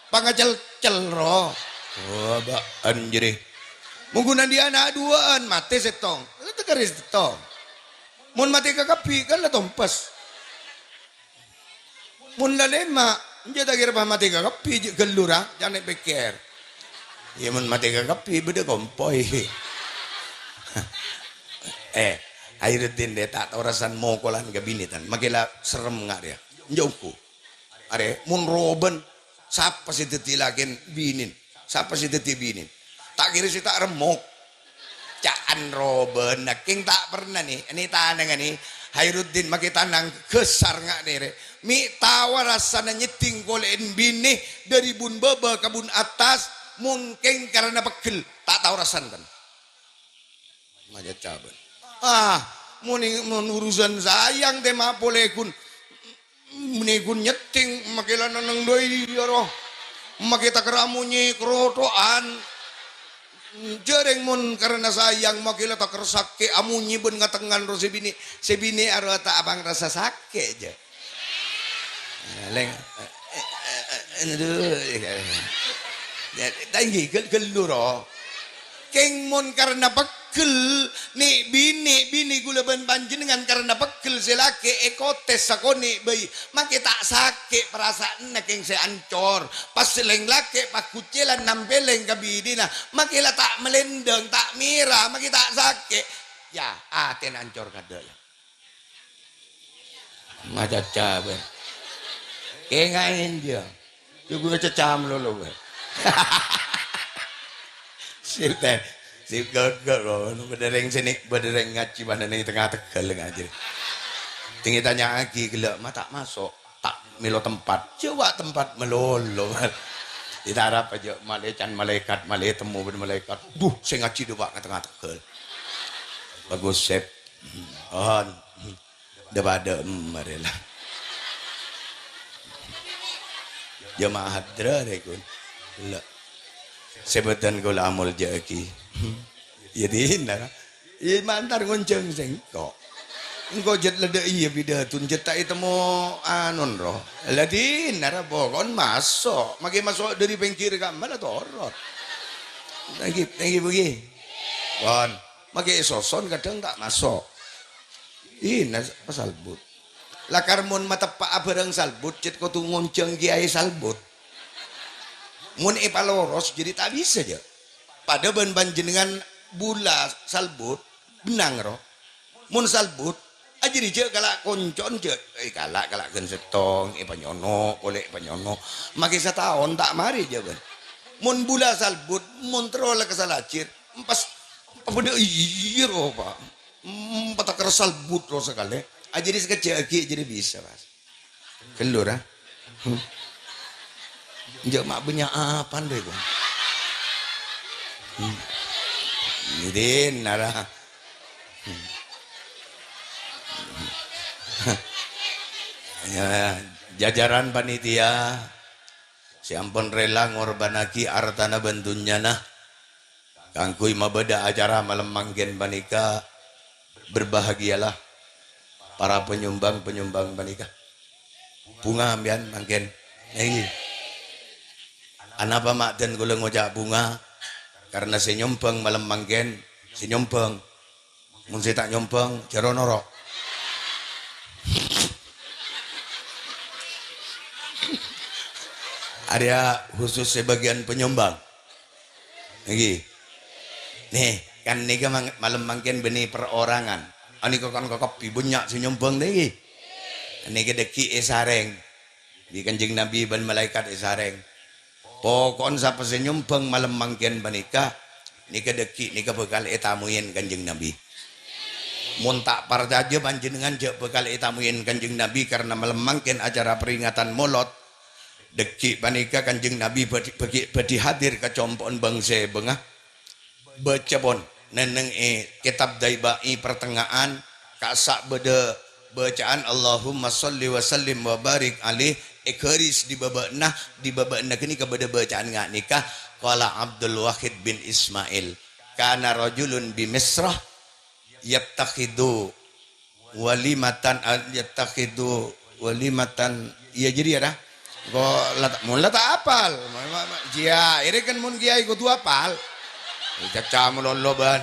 Pangacel-cel, ro. Wah, bâ'ân jârèya. Mon ghun andi' ana' duwâ'ân, matè sèttong. La tèkèrè sèttong. Mon matè kakabbhi, kan la tompes. Mon lalèma', enjâ' ta' kèra pas matè kakabbhi, jhâ' ghâllu ra, can èpèkkèr. Iyâ, mon matè kakabbhi, bâdâ kompoy. Eh, Khairuddin, dâ' ta' tao rassana mokolan ka binè, tan. Makè la serrem nga' rèya. Enjâ' ongghu. Arè, mon robân, sapa sè dhâddhi lakèn binèn? Sapa sè dhâddhi binèn? Ta' kèra sè ta' remmok. Ca'an robân, kèng ta' pernah, nè, nè tanangnga, nè, Khairuddin makkè tanang ghâsar nga' nèrè. Mè' tao rassana nyeddhing polè'en binè dâri bun bâbâ ka bun attas, mon kèng karana peggel, ta' tao rassana, kan. Maca cabân. Ah, mon, mon urusan sayang tèma polè ghun. Mènè ghun nyeddhing, makkè la nenneng dâ' iyâ, ro. Makkè takèr amonyè krotho'an. Jhârèng mon karana sayang, makkè la takèr sakè' amonyè bân ngatengngan, ro, sè binè', sè binè' aro ta' abâng rassa sakè', jâ. Lèng, eh, eh, eh, aduh, ya, ta' ènggi, ghâl-, ghâllu, ro. Kèng mon karana peggel, nè'-binè', binè ghulâ bân panjhennengngan karana peggel sè lakè' èkotes sakonè' bhâi, makkè ta' sakè' parasa'anna kèng sè ancor. Pas lèng lakè' paghuccèlan nampèlèng ka binèna, makkè la ta' malèndâng, ta' mèra, makkè ta' sakè'. Ya, atèna ancor kadâ', ya. Macaca bhâi. Kèngaè, jâ. Jâ ghulâ caca malolo bhâi. Sè tè, sè ghâghâ, bâdâ rèng sè nè-, bâdâ rèng ngajhi bân neng tengnga Tegal ngajhi. Tèngè tanya'aghi ghellâ', "Ma' ta' maso', ta' mèlo tempat." Jâ wa' tempat malolo. Ètarap jâ malè can malaèkat, malè temmo bân malaèkat. Duh, sè ngajhi dâ' wa' tengnga Tegal. Bagus, Sep. On. Dâ-padâ emma rè la. Jamaah hadra rè, kun. Ella. Sè bâdân kaulâ amoljâ'aghi. Iyâ, dinna, ra. Iyâ, mantar ngonjhâng sèngko'. Engko' jhât la dâ' iyâ bidâtun, jhât ta' ètemmo anon, ro. La dinna, ra, pokon maso'. Makkè maso' dâri pèngghir kamma la torot. Thank you, thank you, Bugi. Pon. Makkè èsoson kadhâng ta' maso'. Ina, pas salbut. Lakar mon mateppa'a bhârâng salbut, cè' kodhu ngonjhâng kèyaè salbut. Mon èpaloros, jârèya ta' bisa, jâ. Padâ bân panjhennengngan bula salbut, bennang, ro. Mon salbut, ajârèya jâ' kala' konco'en, jâ', eh, kala', kala' ghân sèttong, èpanyono', polè èpanyono'. Makkè sataon ta' marè, jâ, bân. Mon bula salbut, mon terro la ka Salajir, empas, padâ iyâ, ro, Pa'. Hmm, patakar salbut ro sakalè. Ajârèya sakejjhâ' aghi' jârèya bisa, Mas. Ghâllu, ra? Hmm. Enjâ' ma' bânnya' apan rè, kok. Hmm. Ngèdin, nara. Hmm. Ya, jajaran panitia sè ampon rela ngorbhânnaghi artana bân dhunnyana kaangghuy mabâdâ acara malem mangkèn panèka, berbahagialah para penyumbang-penyumbang panèka. Bhunga sampèyan mangkèn. Ngghi. Anapa ma' dhân kaulâ ngoca' bhunga? Karna sè nyombhâng malem mangkèn, sè nyombhâng. Mon sè ta' nyombhâng, jhâ' ro-noro'. Arèya khusus sè bâgiyân penyumbang. Ngghi. Nè, kan nèka mang-, malem mangkèn bânnè perorangan. Anèka kan kakabbhi bânnya' sè nyombhâng, ngghi. Nèka dhâggi' èsarèng. Bi' Kanjeng Nabi bân malaèkat èsarèng. Poko'en sapa sè nyombhâng malem mangkèn panèka, nèka dhâggi' nèka bhâkal ètamoyin Kanjeng Nabi. Mon ta' parcajâ panjhennengngan jhâ' bhâkal ètamoyin Kanjeng Nabi karna malem mangkèn acara peringatan Molod, dhâggi' panèka Kanjeng Nabi bhâdhi, bhâghi, bhâdhi hadir ka compo'en bhângsè bângnga. Bâca pon, nèng-nèng è Kètab Daiba'i partengnga'an, ka'issa' bâdâ bâcaan, "Allahumma shalli wa sallim wa barik alaih," è ghâris dâri bâbâna, dâri bâbâna ghânèka bâdâ bâcaan nga' nèka, qala Abdul Wahid bin Ismail, "Kana rajulun bi Misrah yattakhidu walimatan, ah, yattakhidu walimatan," iyâ, jârèya, ra? Engko' la ta', mon la ta' apal. Ma-, ma-, ma-, jiyâ, èrèng kan mon kèyaè kodhu apal. Caca malolo bân.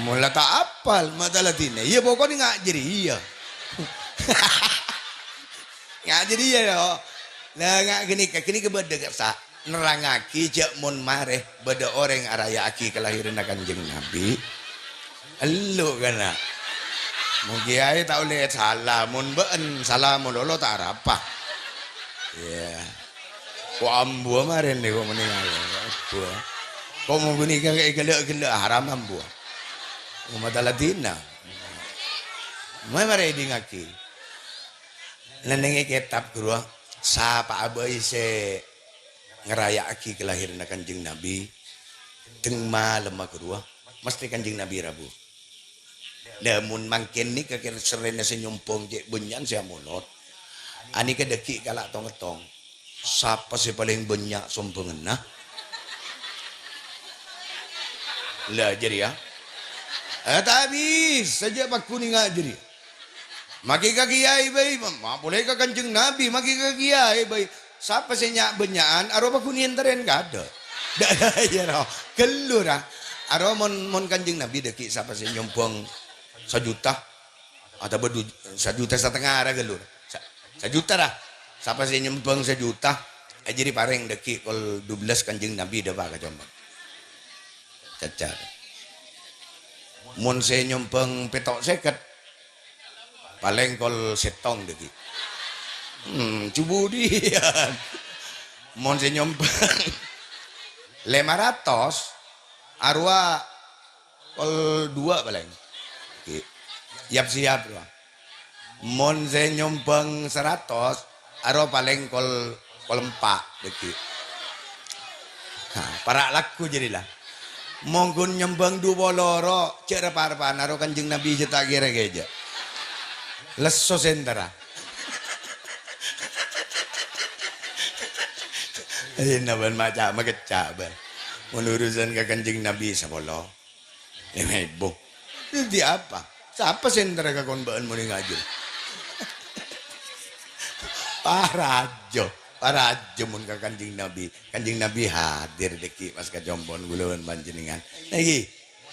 Mon la ta' apal, ma' ta' la dinna. Iyâ, poko'na nga' jârèya. Nga' jârèya, yo. La, nga' ghânèka, ghânèka bâdâ ka'issa'. Nerrangngaghi jhâ' mon marè bâdâ orèng araya'aghi kalahiranna Kanjeng Nabi, ellu', kana'. Mon kèyaè ta' ollè sala, mon bâ'en sala malolo ta' arapa. Iyâ. Ko' ambuwâ marèna ko' mending ambuwâ. Ko' mon ghânèka èghellâ'-ghellâ' haram ambuwâ. Ko' ma' ta' la dinna. Mara èdingngaghi. Nèng è kètab, ghuru, sapa'a bhâi sè ngaraya'aghi kalahiranna Kanjeng Nabi, teng malemma, ghuru, mastè Kanjeng Nabi rabu. Lah, mon mangkèn nèka kèra serrèna sè nyombhâng cè' bânnya'an sè amolot. Anèka dhâggi' kala' tong-èttong. Sapa sè palèng bânnya' sombhânganna? Lah, jârèya. Eh, ta' bisa jâ' paghunènga jârèya. Makè ka kèyaè bhâi, ma-, ma-, polè ka Kanjeng Nabi, makè ka kèyaè bhâi. Sapa sè nya'-bânnya'an, arowa paghunèyan tarèn kaadâ'. Dâ', iyâ, ro. Ghâllu, ra. Arowa mon, mon Kanjeng Nabi dhâggi' sapa sè nyombhâng sajuta. Atabâ du-, sajuta satengnga ra ghâllu. Sa-, sajuta ra. Sapa sè nyombhâng sajuta, ajârèya parèng dhâggi' kol dubellâs Kanjeng Nabi dâpa' ka combhâng. Caca. Mon sè nyombhâng pètto' sèket, palèng kol sèttong dhâggi'. Hmm, cubudiyân. Mon sè nyombhâng lèma ratos, arowa kol duwâ' palèng. Ghi. Yap-siyap, rowa. Mon sè nyombhâng saratos, arowa palèng kol, kol empa', dhâggi'. Ha, para' lagghu jârèya, la. Mon ghun nyombhâng du polo, ro, jâ' rep-arepan, arowa Kanjeng Nabi jâ' ta' kèra kèjâ'. Lesso sèntara. Ayo, bân maca, makecca', bân. Mon urusan ka Kanjeng Nabi, sapolo. Lèma èbu. Dhâddhi apa? Sapa sè entara ka kon bâ'ân monè ngajhi? Parajâ, parajâ mon ka Kanjeng Nabi. Kanjeng Nabi hadir dhâggi' pas ka compo'na kaulâ bân panjhennengngan. Nèka,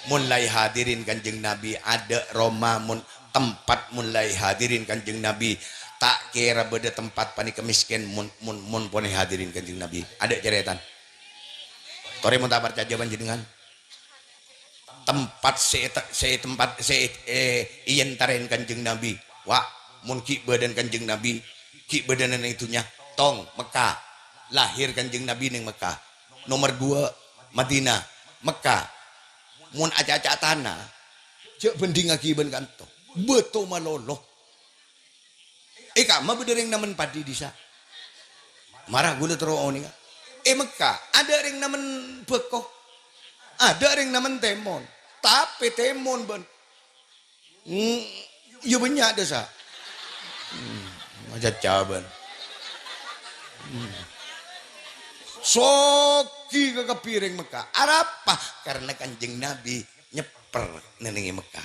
mon la èhadirin Kanjeng Nabi, adâ' roma, mon tempat mon la èhadirin Kanjeng Nabi, ta' kèra bâdâ tempat panèka mèskèn mon, mon, mon pon èhadirin Kanjeng Nabi. Adâ' carètana. Torè mon ta' parcajâ panjhennengngan. Tempat sè ète-, sè tempat sè è-, è-, èentarèn Kanjeng Nabi. Wa', mon ghi' bâdâna Kanjeng Nabi, ghi' bâdâna neng dhunnya, tong, Mekka. Lahir Kanjeng Nabi neng Mekka. Nomer duwâ', Madinah, Mekka. Mon acaca tana, jâ' bhândhingngaghi bân kanto. Bâto malolo. È kamma bâdâ rèng namen paddhi dhisa. Mara kaulâ terro onènga. È Mekka, adâ' rèng namen bhâko. Adâ' rèng namen tèmon. Tapè tèmon bân. Mm, iyâ bânnya' dhisa. Hmm, macaca bân. Hmm. Soghi kakabbhi rèng Mekka. Arapa? Karna Kanjeng Nabi nyèpper nènèngè Mekka.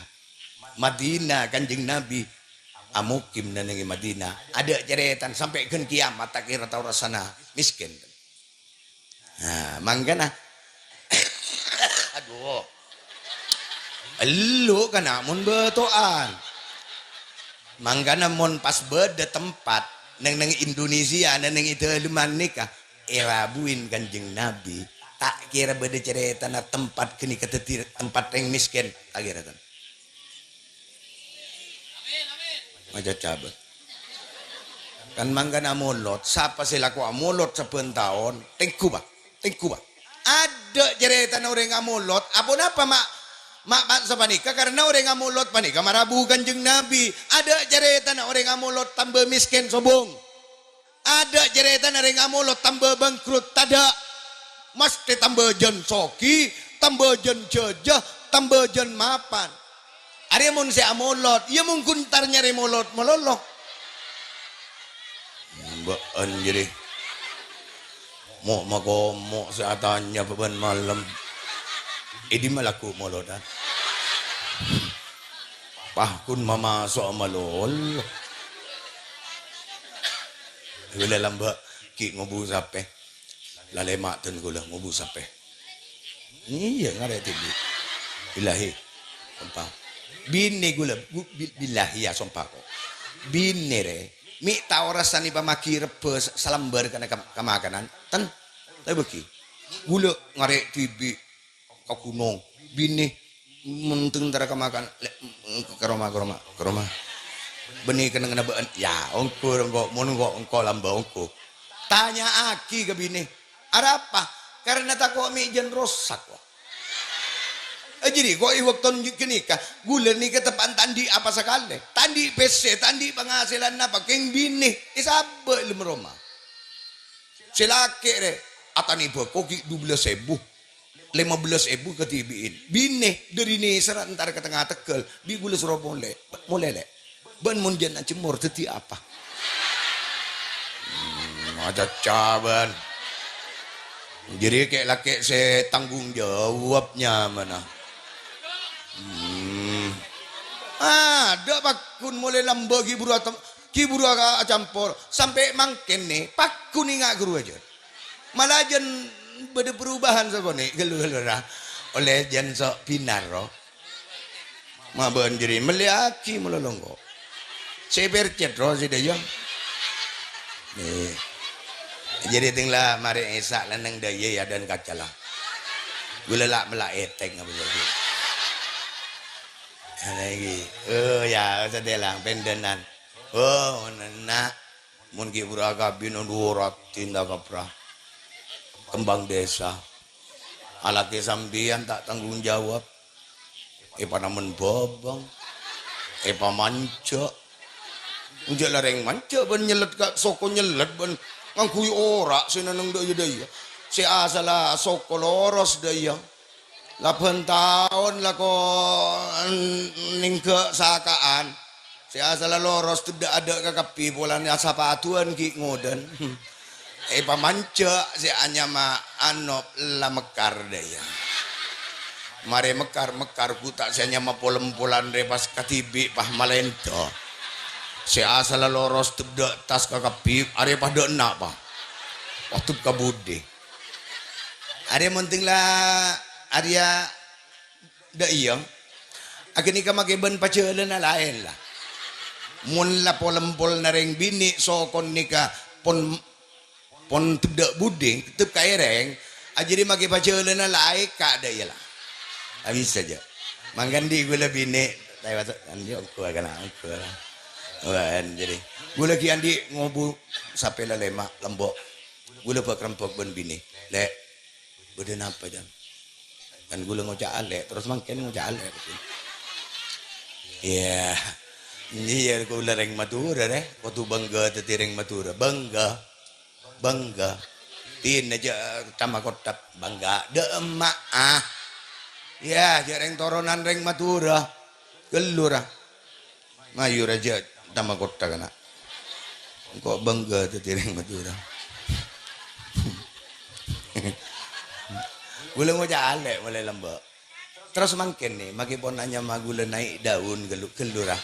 Madinah, Kanjeng Nabi amukim nènèngè Madinah. Adâ' carètana sampè' ghân kiyamat ta' kèra tao rassana mèskèn. Nah, mangkana. Adhu. Ellu' kana' mon bâto'an. Mangkana mon pas bâdâ tempat neng, neng Indonesia, neng, neng è dâlemman nèka, èrabuin Kanjeng Nabi, ta' kèra bâdâ carètana tempat ghânèka dhâddhi tempat rèng mèskèn, ta' kèra tan. Macaca bân. Kan mangkana amolot, sapa sè lako amolot sabbhân taon, tengghu, Pa'. Tengghu, Pa'. Adâ' carètana orèng amolot, aponapa ma', ma', ma' sapanèka? Karna orèng amolot panèka marabu Kanjeng Nabi. Adâ' carètana orèng amolot tamba mèskèn sobung. Adâ' carètana rèng amolot tamba bangkrut, tadâ'. Masthè tamba jân soghi, tamba jân jâjâ, tamba jân mapan. Arèya mon sè amolot, iyâ mon ghun entar nyarè molot malolo. Bâ'ân jârèya. Mo' makomo' sè atanya bâbân malem. È dimma lagghu' molodhân? Pah, ghun mamaso'a malolo. Ghulâ lambâ' ghi' ngobu sapè. Lalèma' dân ghulâ ngobu sapè. Iyâ, ngarè' dhibi'. Billahi. Sompa. Binè ghulâ, bu-, bi-, billahi, ya, sompa, ko'. Binè rè, mè' tao rassana èpamaghi rebbhâ sa-, salambâr kana kam-, kamakanan. Ten, ta' èbâghi. Ghulâ ngarè' dhibi'. Ka ghunong, binè, menteng tara ka makan, lè-, ka roma, ka roma, ka roma. Bânnè kennengnganna bâ'ân, ya, ongghu, ongghu, mon ongghu, ongghu lambâ' ongghu. Tanya'aghi ka binè, arapa? Karna tako' mè' jân rosak, wa. Eh, jadi kok è bâkto ghânèka, ghulâ nèka teppa'na ta' andi' apa sakalè. Ta' andi' pèssè, ta' andi' panghasilan apa, kèng binè, èsabâ' è dâlem roma. Sè lakè' rè, atanè bhâko ghi' dubellâs èbu, lèma bellâs èbu kadhibi'in. Binè, dâri nèserra entar ka tengnga tegghâl, bi' ghulâ soro molè. Molè, Lè'. Bân mon jhâ' ajemmor dhâddhi apa? Hmm, acaca bân. Jârèya kè'-lakè' sè tanggung jawab nyamana. Hmm. Ah, dâ' pagghun molè lambâ' ghi' buru atem-, ghi' buru a-, acampor. Sampè' mangkèn nè, pagghun enga' ghâruwa jân. Mala jân bâdâ perubahan sakonè', ghâllu-ghâllu ra. Ollè jân so' bhinar, ro. Ma' bân jârèya mellèyaghi malolo engko'. Sè percet ro sè dâjâ. Nè. Jârèya tèng la marè Isa la neng dâjâ ya dan kaca la. Ghulâ la mella' ètèng apa jârèya. Ana iki. Oh ya, sadhâjâ la pendhânan. Oh, nena. Mon ghi' buru akabin, dhu raddhin ta' kapra. Kembang desa. Alakè sampèyan ta' tanggung jawab. Èpanamen bhâbâng. Èpamanjâ'. Enjâ' la rèng manjâ' bân nyellet ka soko nyellet bân ngangghuy ora' sè nenneng dâ' iyâ dâ' iyâ. Sè asalla soko loros dâ' iyâ. Labân taon lako nèngghâ' saka'an. Sè asalla loros teddhâ' adâ' kakabbhi polana sapaduwân ghi' ngodân. Èpamanjâ' sè anyama Anop la mekkar dâ' iyâ. Marè mekkar-mekkar ghu ta' sè anyama polem-polan rè pas kadhibi' pas malèndhâ. Sè asalla loros teddhâ' tas kakabbhi arè padâ enna' pa. Waduh kabudi. Arè monting la arèya dâ' iyâ. Aghânèka makè bân pajhâlânna laèn la. Mon la polem-polna rèng binè' sokon nèka pon, pon teddhâ' budi, tettep kaèrèng, ajârèya makè pajhâlânna laèn ka dâ' iyâ la. La bisa jâ'. Mangkana dhi' ghulâ binè', ta' èwasa, kan jâ' ongghu kana ongghu la. Wan, jârèya. Ghulâ ghi' andi' ngobu sapè la lèma', lembo'. Ghulâ bâk-rembâk bân binè'. Lè', Bâdâ napa, Jân? Kan ghulâ ngoca' alè', terros mangkèn ngoca' alè'. Iyâ. Iyâ, ghulâ rèng Madhurâ, rè. Kodhu bângghâ dhâddhi rèng Madhurâ. Bângghâ. Bângghâ. Dina jâ' tama kottap. Bângghâ. Dâ' emma'a. Iyâ, jâ' rèng toronan rèng Madhurâ. Ghâllu, ra. Mayu rajâ tama kottha kana'. Engko' bângghâ dhâddhi rèng Madhurâ. Ghulâ ngoca' alè' molaè lambâ'. Terros mangkèn nè, makè pon anyama ghulâ Naik Daun ghâllu-ghâllu ra.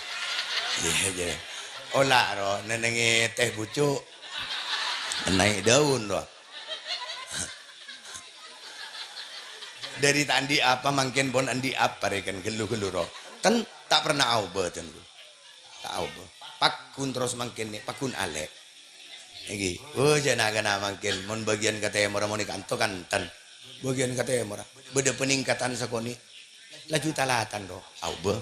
Iyâ, iyâ. Ola' ro, nennengngè teh bucu'. Naik Daun ro. Dhâri ta' andi' apa, mangkèn pon andi' apa rèken ghâllu-ghâllu ro. Ten, ta' pernah aobâ ten ghulâ. Ta' aobâ. Paggun terros mangkèn nè, paggun alè'. Èngghi. Oh, jâ' na'-kana' mangkèn, mon bâgiyân ka tèmorra mon è kanto kan ten. Bâgiyân ka tèmorra. Bâdâ paningkatan sakonè'. Laju talatan ro. Aobâ.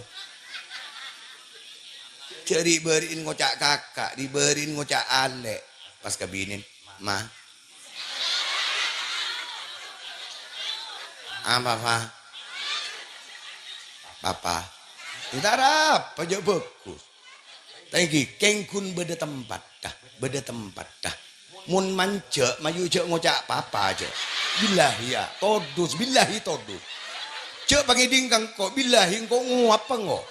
Jâ' ri'-bâri'in ngoca' kaka', ri'-bâri'in ngoca' alè'. Pas kabinèn, Ma. Apa, Pa? Papa. Entar apa jâ' bhâghus. Tèngghi, kèng ghun bâdâ tempatta, bâdâ tempatta. Mon manjâ', mayu jâ' ngoca' papa jâ'. Billahi, ya, todus, billahi todus. Jâ' pangèdhing ka engko', billahi engko' ngowa' pa engko'.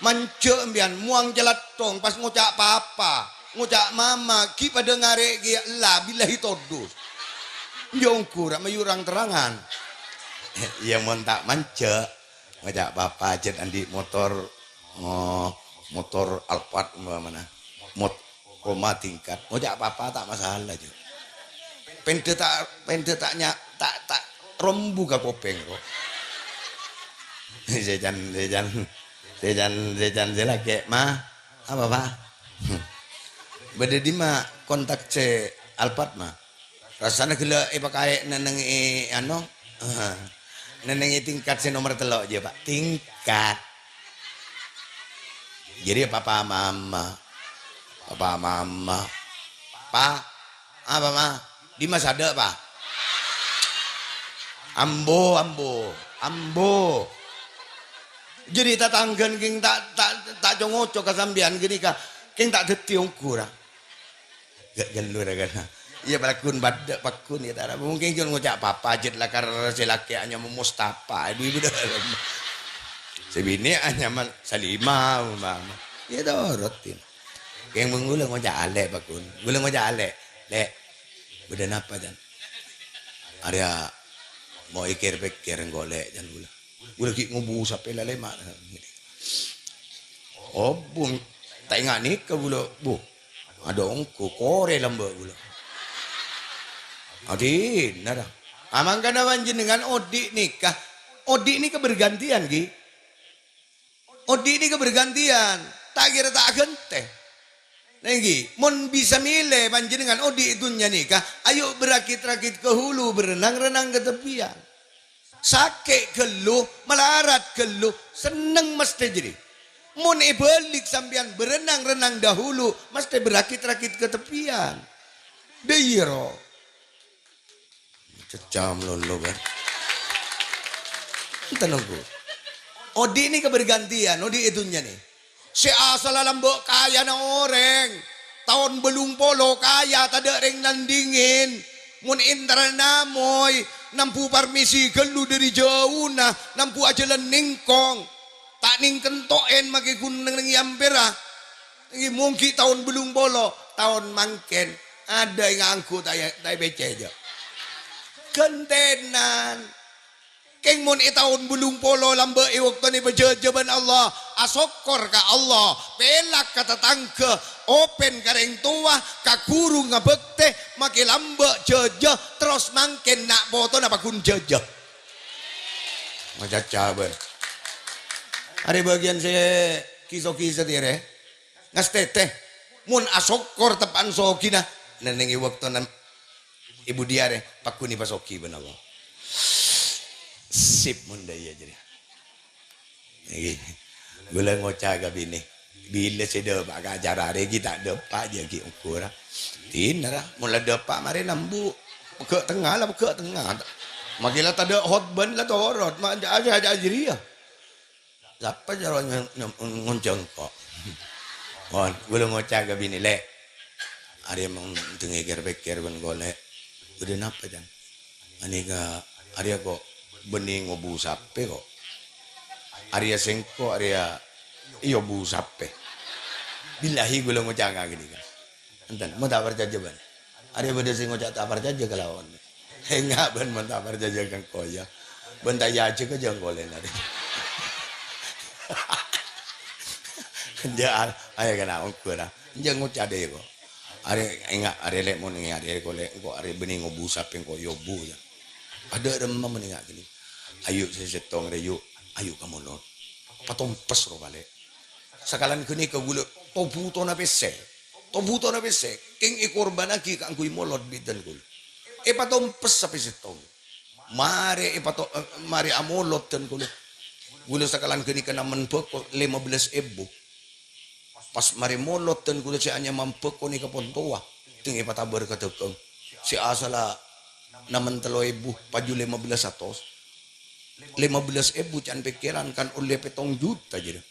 Manjâ' empèyan, mowang calathong, pas ngoca' papa. Ngoca' mama, ghi' padâ ngarè' kèya ella, billahi todus. Jâ' ongghu ra' mayu rang-terrangan. Iyâ, mon ta' manjâ', ngoca' papa jâ' andi' motor, oh, motor Alphard umpamana. Mot-, koma tingkat. Ngoca' papa ta' masalah, jâ'. Pèndhâ ta', pèndhâ ta' nya-, ta', ta' rombu ka kopèng, kok. Sè can, sè can, sè can, sè can, sè lakè', Ma. Apa, Pa? Bâdâ dimma kontak sè Alphard, Ma? Rassana ghellâ' èpakaè nennengngè, ano, nennengngè tingkat sè nomer tello' jâ, Pa'. Tingkat. Jadi papa mama. Papa mama. Pa, apa, Ma? Dimma sadhâ', Pa? Ambo, ambo. Ambo. Jadi tatangghâna kèng ta', ta', ta' co-ngoco ka sampèyan ghânèka, kèng ta' dhâddhi ongghu ra. Gak ghellu ra kana. Iyâ, paggun padâ, paggun iyâ tara. Mungkin cuma ngoca' papa, jhât lakar sè lakè' anyama Mustafa, ibu-ibu dâ'. Sè binè' anyama Salimah, umpama. Iyâ, torot, Din. Kèng mon ghulâ ngoca' alè', paggun. Ghulâ ngoca' alè'. Lè', bâdâ napa, Jan? Arèya mau èkèr-pèkkèr engko' lè', Jan, ghulâ. Ghulâ ghi' ngobu sapè lalèma'. Oh, bun, ta' enga' nèka ghulâ, bu. Adâ' ongghu, korè lambâ' ghulâ. Adinna ra. Amangkana panjhennengngan odi' nèka. Odi' nèka bergantian, ghi. Odi' nèka bergantian. Ta' kèra ta' aghântè. Nèngghi, mon bisa mèlè panjhennengngan odi' è dhunnya nèka, ayo berakit-rakit ke hulu, berenang-renang ke tepian. Sakè' ghâllu, malarat ghâllu, senneng mesthè jârèya. Mon èbâlik sampèyan berenang-renang dahulu, mesthè berakit-rakit ke tepian. Dâ' iyâ, ro. Cecam lolo, kan? Enten, ongghu. Odi' nèka bergantian, odi' è dhunnya nè. Sè asalla lambâ' kayana orèng. Taon bâllung polo kaya tadâ' rèng nandingin. Mon entarana moy, nambu parmisi ghâllu dâri jâuna, nambu ajhâlân nèngkong. Ta' nèng kento'en makè ghun neng-, neng yampèra. Èngghi, mongghi taon bâllung polo, taon mangkèn. Adâ' ènganggu ta' è-, ta' èpècè, jâ'. Ghântènan. Kèng mon è taon bâllung polo lambâ' è bâktona èpajâjâ bân Allah, asokkor ka Allah, pèlak ka tatangghâ, open ka rèng towa, ka ghuru ngabhâktè, makè lambâ' jâjâ, terros mangkèn na' potona paggun jâjâ. Macacabân. Arè bâgiyân sè ghi-soghi satèya rè. Ngastètè. Mon asokkor teppa'an soghina, nèng è bâktona Ibu Diah rè, paggun èpasoghi bân Allah. Sip mon dâ' iyâ jârèya. Nèngghi. Ghulâ ngoca' ka binè. Bilâ sè dâpa' ka acara arè ghi' ta' dâpa' jâ ghi' ongghu ra. Dinna ra, mon la dâpa' marè nambu. Pegghâ' tengnga la, pegghâ' tengnga. Makè la tadâ' hotbân la torot. Ma-, aja-, aja jârèya. Sapa jârowa nyè-, nyè-, ngonjhâng ko'? Mon, ghulâ ngoca' ka binè, "Lè', arè mon dengngè kèr-pèkkèr bân ko', Lè'." "Bâdâ napa, Jâng?" "Anèka, arèya ko' bânnè ngobu sapè, ko'." "Arèya sèngko', arèya èyobu sapè." Billahi, ghulâ ngoca' ka ghânèka. Enten, mon ta' parcajâ bân. Arèya bâdâ sè ngoca' ta' parcajâ kalaon. Enga' bân mon ta' parcajâ ka engko', ya. Bân ta' èajhâk ka jâng kolè nari. Enjâ', ayo kèna ongghu ra. Enjâ' ngoca' dâ' ko'. Arè, enga', arè lè' mon enga' dâ' ko' lè', engko' arè bânnè ngobu sapè engko' èyobu, ya. Adâ' remma mon enga' ghânèka. Ayo sè sèttong rè, yu. Ayo ka molod. Patompes ro palè'. Sakalèn ghânèka ghulâ tobhutona pèssè. Tobhutona pèssè, kèng èkorbhânnaghi kaangghuy molod bi' dân ghulâ. Èpatompes sapè sèttong. Marè èpato-, eh, marè amolod dân ghulâ. Ghulâ sakalèn ghânèka namen bhâko lèma bellâs èbu. Pas marè molod dân ghulâ sè anyama bhâko nèka pon towa. Ding èpatabâr ka dhâghâng. Sè asalla namen tello èbu, paju lèma bellâs atos. Lèma bellâs èbu can pèkkèran kan ollè pèttong juta jârèya.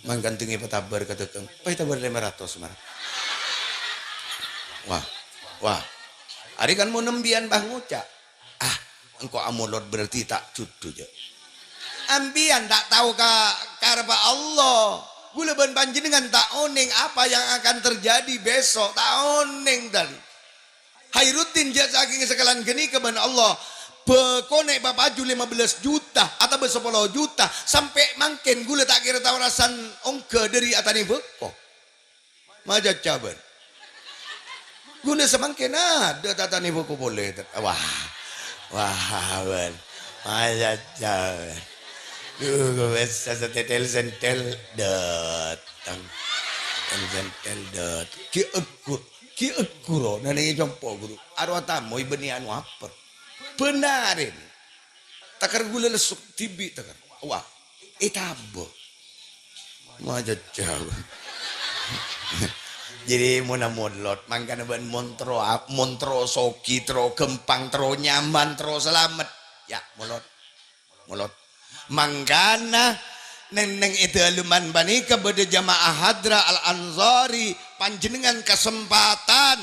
Mangkana ding èpatabâr ka dhâghâng. Pas ètabâr lèma ratos, mara. Wah, wah. Arè kan mon embiyan, bah, ngoca', "Ah, engko' amolod berarti ta' judhu, jâ'." Embiyan ta' tao ka-, karebbhâ Allah. Ghulâ bân panjhennengngan ta' onèng apa yang akan terjadi besok. Ta' onèng, dan. Khairuddin jâ' sakèng sakalèn ghânèka bân Allah. Bhâkona èpapaju lèma bellâs juta otabâ sapolo juta. Sampè' mangkèn ghulâ ta' kèra tao rasan ongghâ dâri atanè bhâko. Macaca bân. Ghulâ samangkèn adâ' ta' atanè bhâko polè. Wah. Wah, bân. Macaca bân. Duh, ghulâ bisa satètel-sèntel dâteng. Satètel-sèntel dâteng. Ghi' èggur. Ghi' èggur, nènèng è compo', ghuru. Arowa tamoy bânnè anu apa? Bhender. Takèr ghulâ lesso dhibi' takèr. Wah, ètabâ. Macaca. Jadi, monna molod, mangkana bân mon terro ap-, mon terro soghi, terro ghâmpang, terro nyaman, terro salamet. Ya, molod. Molod. Mangkana, neng-neng è dâlemman panèka bâdâ jamaah Hadra Al-Ansori, panjhennengngan kasempatan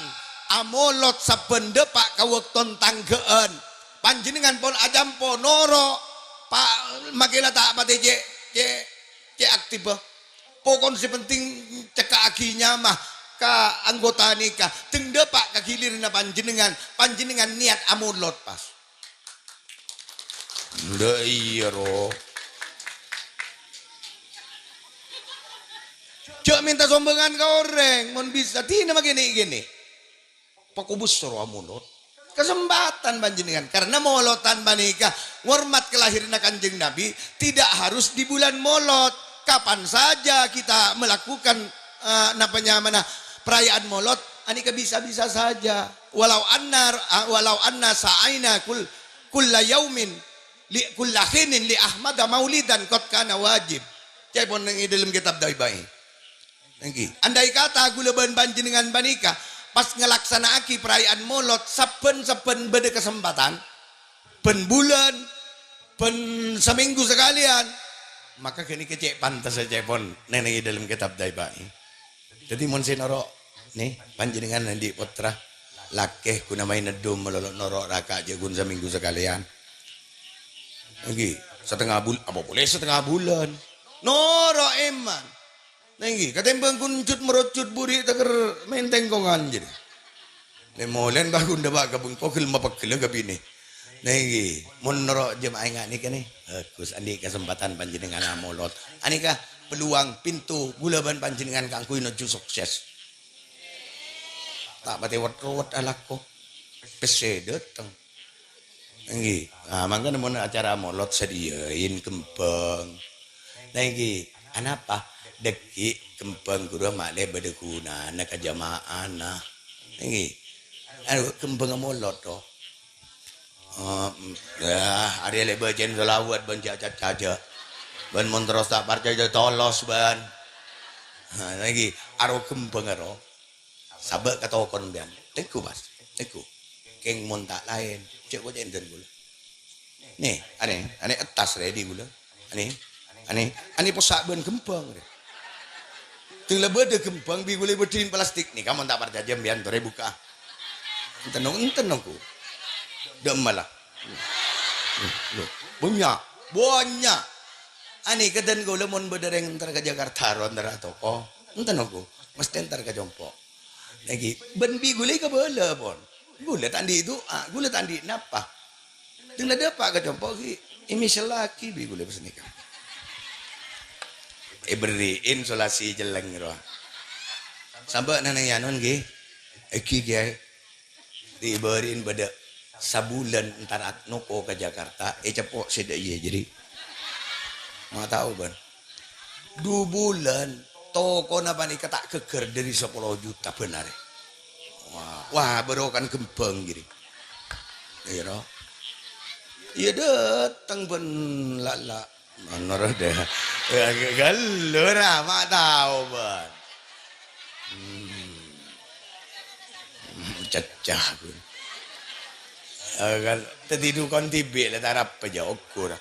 amolot sabbhân dâpa' ka bâkto tangghâ'ân. Panjhennengngan pon ajampo noro', Pa', makè la ta' patè cè', cè', cè' aktif, bâ. Pokon sè penting cèka'aghi nyama ka anggota nèka. Teng dâpa' ka ghiliranna panjhennengngan, panjhennengngan niyat amolot, pas. Ndak iyâ, ro. Jhâ' mènta sombhângan ka orèng, mon bisa, dinah makè nè'-kènè'. Pakobus soro amolot. Kasempatan panjhennengngan, karena molotan panèka ngormat kelahiranna Kanjeng Nabi, tidak harus di bulan Molot. Kapan saja kita melakukan, eh, napa nyamana, perayaan Molot, anèka bisa-bisa saja. Walau anna, walau anna sa'aina kul-, kulla yaumin li, kulla hinin li Ahmada maulidan qad kana wajib. Ca'èpon neng è dâlem kètab Daiba'i. Èngghi, andai kata ghulâ bân panjhennengngan panèka pas ngalaksana'aghi paraya'an Molot sabbhân-sabbhân bâdâ kasempatan, bân bulân, bân samènggu sakalèyan, maka ghânèka cè' pantessa ca'èpon neng è dâlem kètab Daiba'i. Dhâddhi, mon sè noro', nè, panjhennengngan andi' pottra, lakè ghun amaèn neddhum malolo noro' raka' jhâ' ghun samènggu sakalèyan. Èngghi, satengnga bul-, apa polè satengnga bulân. Noro' èman. Nèngghi, katèmbhâng ghun jhut-merojhut buri' tèkèr maèn tèngkongan jârèya. Lè-molèn bâ ghun dâpa' ka bengko ghellem mapeggella ka binè. Nèngghi, mon noro' jemaah ènga' nèka nè, bhâghus, andi' kasempatan panjhennengngan amolot. Anèka peluang pintu ghulâ bân panjhennengngan kaangghuy noju sukses. Ta' patè wet-ruwet alako. Pèssè dâteng. Èngghi. Nah, mangkana mon acara molot sadhiyâin kembhâng. Nah, èngghi. Anapa? Dhâggi' kembhâng ghuru ma'lè bâdâ ghunana ka jama'ana. Èngghi. Anu, kembhângnga molot, to. Oh, mm, yâ, arèya lè bâca'èn shalawat bân jhâ' caca jâ. Bân mon terros ta' parcajâ, tolos, bân. Nah, èngghi. Aro kembhângnga, ro. Sabâ' ka tokona sampèyan. Tengghu, Mas. Tengghu. Kèng mon ta' laèn, cè' kocè'èn dhân ghulâ. Nè, anè, anè ettas rè dhi ghulâ. Anè, anè, anè possa' bân kembhâng rè. Teng la bâdâ kembhâng bi' ghulâ bâdâ è plastik nèka, mon ta' parcajâ sampèyan torè bukka'a. Enten, enten, ongghu. Dâ'emma la. Loh, bânnya', bânnya'. Anè ka dhân ghulâ mon bâdâ rèng entar ka Jakarta ro entar ka toko. Enten, ongghu. Mesthè entar ka compo'. Lagi, bân bi' ghulâ kabâlâ, pon. Ghulâ ta' andi' du'a, ghulâ ta' andi' napa. Teng la dâpa' ka compo' ghi', èmèsellaghi bi' ghulâ pas nèka. Èberri'in solasi cellèng rowa. Sabâ' nang èyanon ghi. Èghi, Kèyaè. Èberri'in bâdâ sabulân entar at-, noko ka Jakarta, èceppo' sè dâ' iyâ jârèya. Ma' tao, bân. Du bulân, tokona panèka ta' ghâggâr dâri sapolo juta bân arè. Wah, wah, bârokana kembhâng ghi. Iyâ, no. Iyâ, dâteng bân la'-la'. Manor dâ. Ghâllu ra, ma' tao, bân. Hmm. Cacah, bân. Eh, kan, tadi dukon tibi' la tarap aja ukur.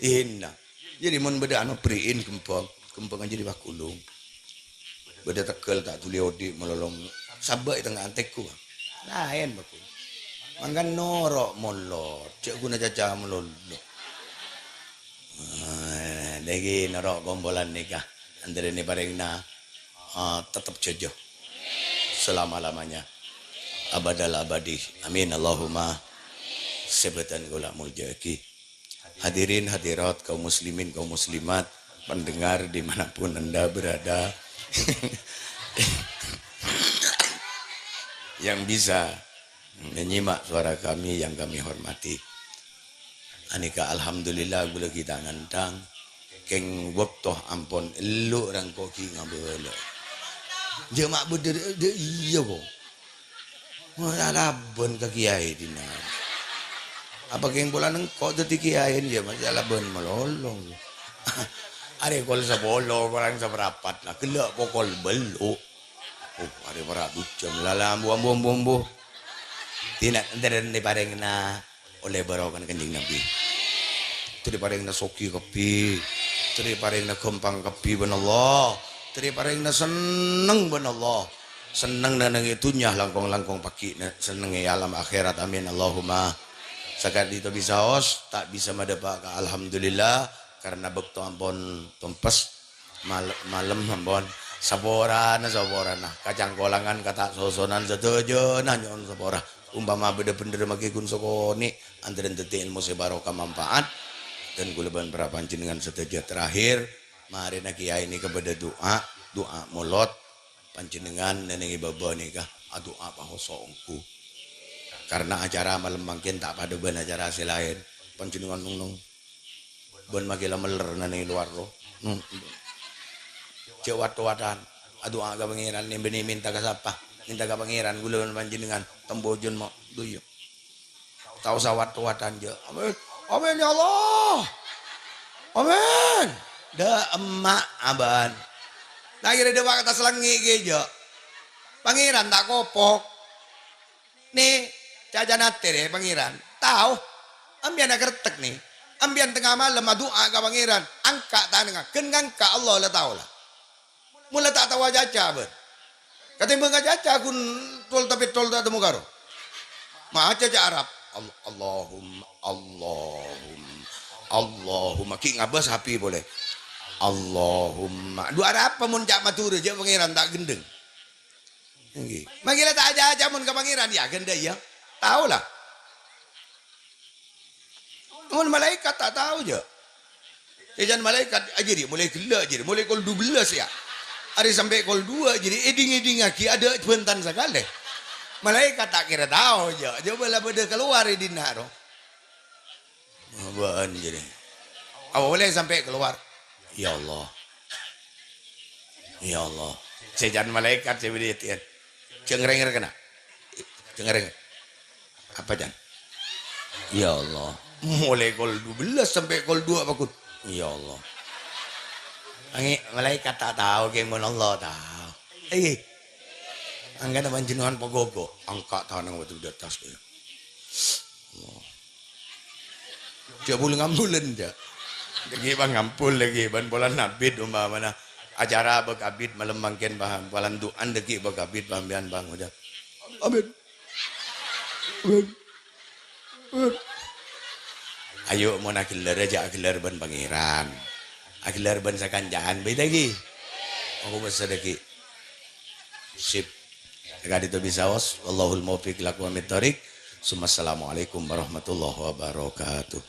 Dihina. Jadi mon bâdâ anu beri'in kembhâng, kembhângnga jadi paghulung. Bâdâ tegghâl ta' dhuli odi' malolo sabâ' è tengnga anteggu. Laèn paghulung. Mangkana noro' mollo, jhâ' ghuna caca malolo. Eh, nèka noro' kompolan nèka. Antarèna parèngna, eh, tetep jhâjâ. Selama-lamanya. Abadal abadi. Amin. Allahumma. Sè bhâdhân kaulâ molja'aghi. Hadirin hadirat, kaum muslimin, kaum muslimat, pendengar dimanapun Anda berada, yang bisa menyimak suara kami yang kami hormati. Anèka, alhamdulillah, ghulâ ghi' ta' ngandhâng. Kèng bâkto ampon ellu' rèng ko' ghi' ngabâlâ. Jhâ' ma' bâdâ dâ' iyâ, ko'. Mon alabân ka kèyaè dinna'. Apa kèng polana engko' dhâddhi kèyaè, iyâ, ma' alabân malolo. Arè kol sapolo korang saparapat, la ghellâ' pokol bâllu'. Oh, arè para' bujâm. Lala, ambu, ambu, ambu, ambu. Dinna' entarèna parèngna ollè barokana Kanjeng Nabi. Èparèngana soghi kabbhi. Èparèngana ghâmpang kabbhi bân Allah. Èparèngana senneng bân Allah. Senneng neng è dhunnya langkong-langkong pagghina, senneng è alam akhèrat. Amin, Allahumma. Saka'dinto bisaos, ta' bisa madâpa' ka alhamdulillah, karena bâkto ampon tompes. Mal-, malem ampon. Saporana, saporana. Kacangkolangan, kata' sosonan, sadhâjâna nyo'on sapora. Umpama bâdâ bhendher maghi ghun sakonè', antarèn dhâddhi èlmo sè barokah manfaat. Dan kaulâ bân para panjhennengngan sadhâjâ terakhir, marèna kiyaè nèka bâdâ du'a, du'a molod. Panjhennengngan neng è bâbâ nèka adu'a pahoso' ongghu. Karena acara malem mangkèn ta' padâ bân acara sè laèn. Panjhennengngan neng-neng. Bân maghi la mèller neng è lowar, ro. Hmm. Jhâ' wat-watan. Adu'a ka Pangèran, nèmbâni mènta ka sapa? Mènta ka Pangèran, kaulâ bân panjhennengngan. Tembhâjân, mo'. Duh, iyâ. Ta' osa wat-watan, jhâ'. Amin. Amin, ya Allah. Amin. Dâ' emma', abân. Ta' kèra dâpa' ka attas langngè' kèya, jhâ'. Pangèran ta' kopok. Nè, cacana atè rè, Pangèran. Tao. Ambiyân akertek, nè. Ambiyân tengnga malem adu'a ka Pangèran. Angka' tanangnga. Ghân ngangka' Allah la tao, la. Mola ta' tao acaca, bân. Katèmbhâng acaca ghun tol tapè tol ta' temmo karo. Maca ca' Arab. Al-, Allahumma, Allahumma, Allahumma. Ghi' ngabâs H P polè. Allahumma. Dhu arapa mon ca' Madhurâ, jhâ' Pangèran ta' ghendheng. Èngghi. Mangkèn la ta' acaca mon ka Pangèran, ya, ghândhâ, ya. Tao, la. Mon malaèkat ta' tao, jhâ'. Sèjân malaèkat, "Ah, jârèya molaè ghellâ', jârèya molaè kol dubellâs, ya." Arè sampè' kol duwâ', jârèya èdhing-èdhingngaghi, adâ' bântan sakalè. Malaèkat ta' kèra tao, jhâ'. Jhâ' bâ la bâdâ kalowar è dinna', ro. Bâ'ân, jârèya. Apa polè sampè' kalowar? Ya Allah. Ya Allah. Sèjân malaèkat sè bâdâ è atèyan. Jhâ' ngèrèng-ngèrèng kèna. Jhâ' ngèrèng. Apa, Jan? Ya Allah. Molaè kol dubellâs sampè' kol duwâ' paggun. Ya Allah. Angè-, malaèkat ta' tao, kèng mon Allah tao. Èngghi. Angkana panjhennengngan pagogo. Angka' tanang bâdâ è attas, kèya. Allah. Jhâ' bulâng-ambulân, jhâ'. Dhâggi' bâng ampol dhâggi', bân polana abit umpamana acara bâk abit malem mangkèn, paham? Polana du'an dhâggi' bâk abit, paham, bân bâng, jhâ'. Amin. Amin. Amin. Ayo, mon aghellâr, jhâ' aghellâr bân Pangèran. Aghellâr bân sakanca'an, bhâi dhâggi'. Aku pèssè dhâggi'. Sip. Ka'dinto bisaos. Wallahul muwaffiq ila aqwamit thoriq. Summa assalamualaikum warahmatullahi wabarakatuh.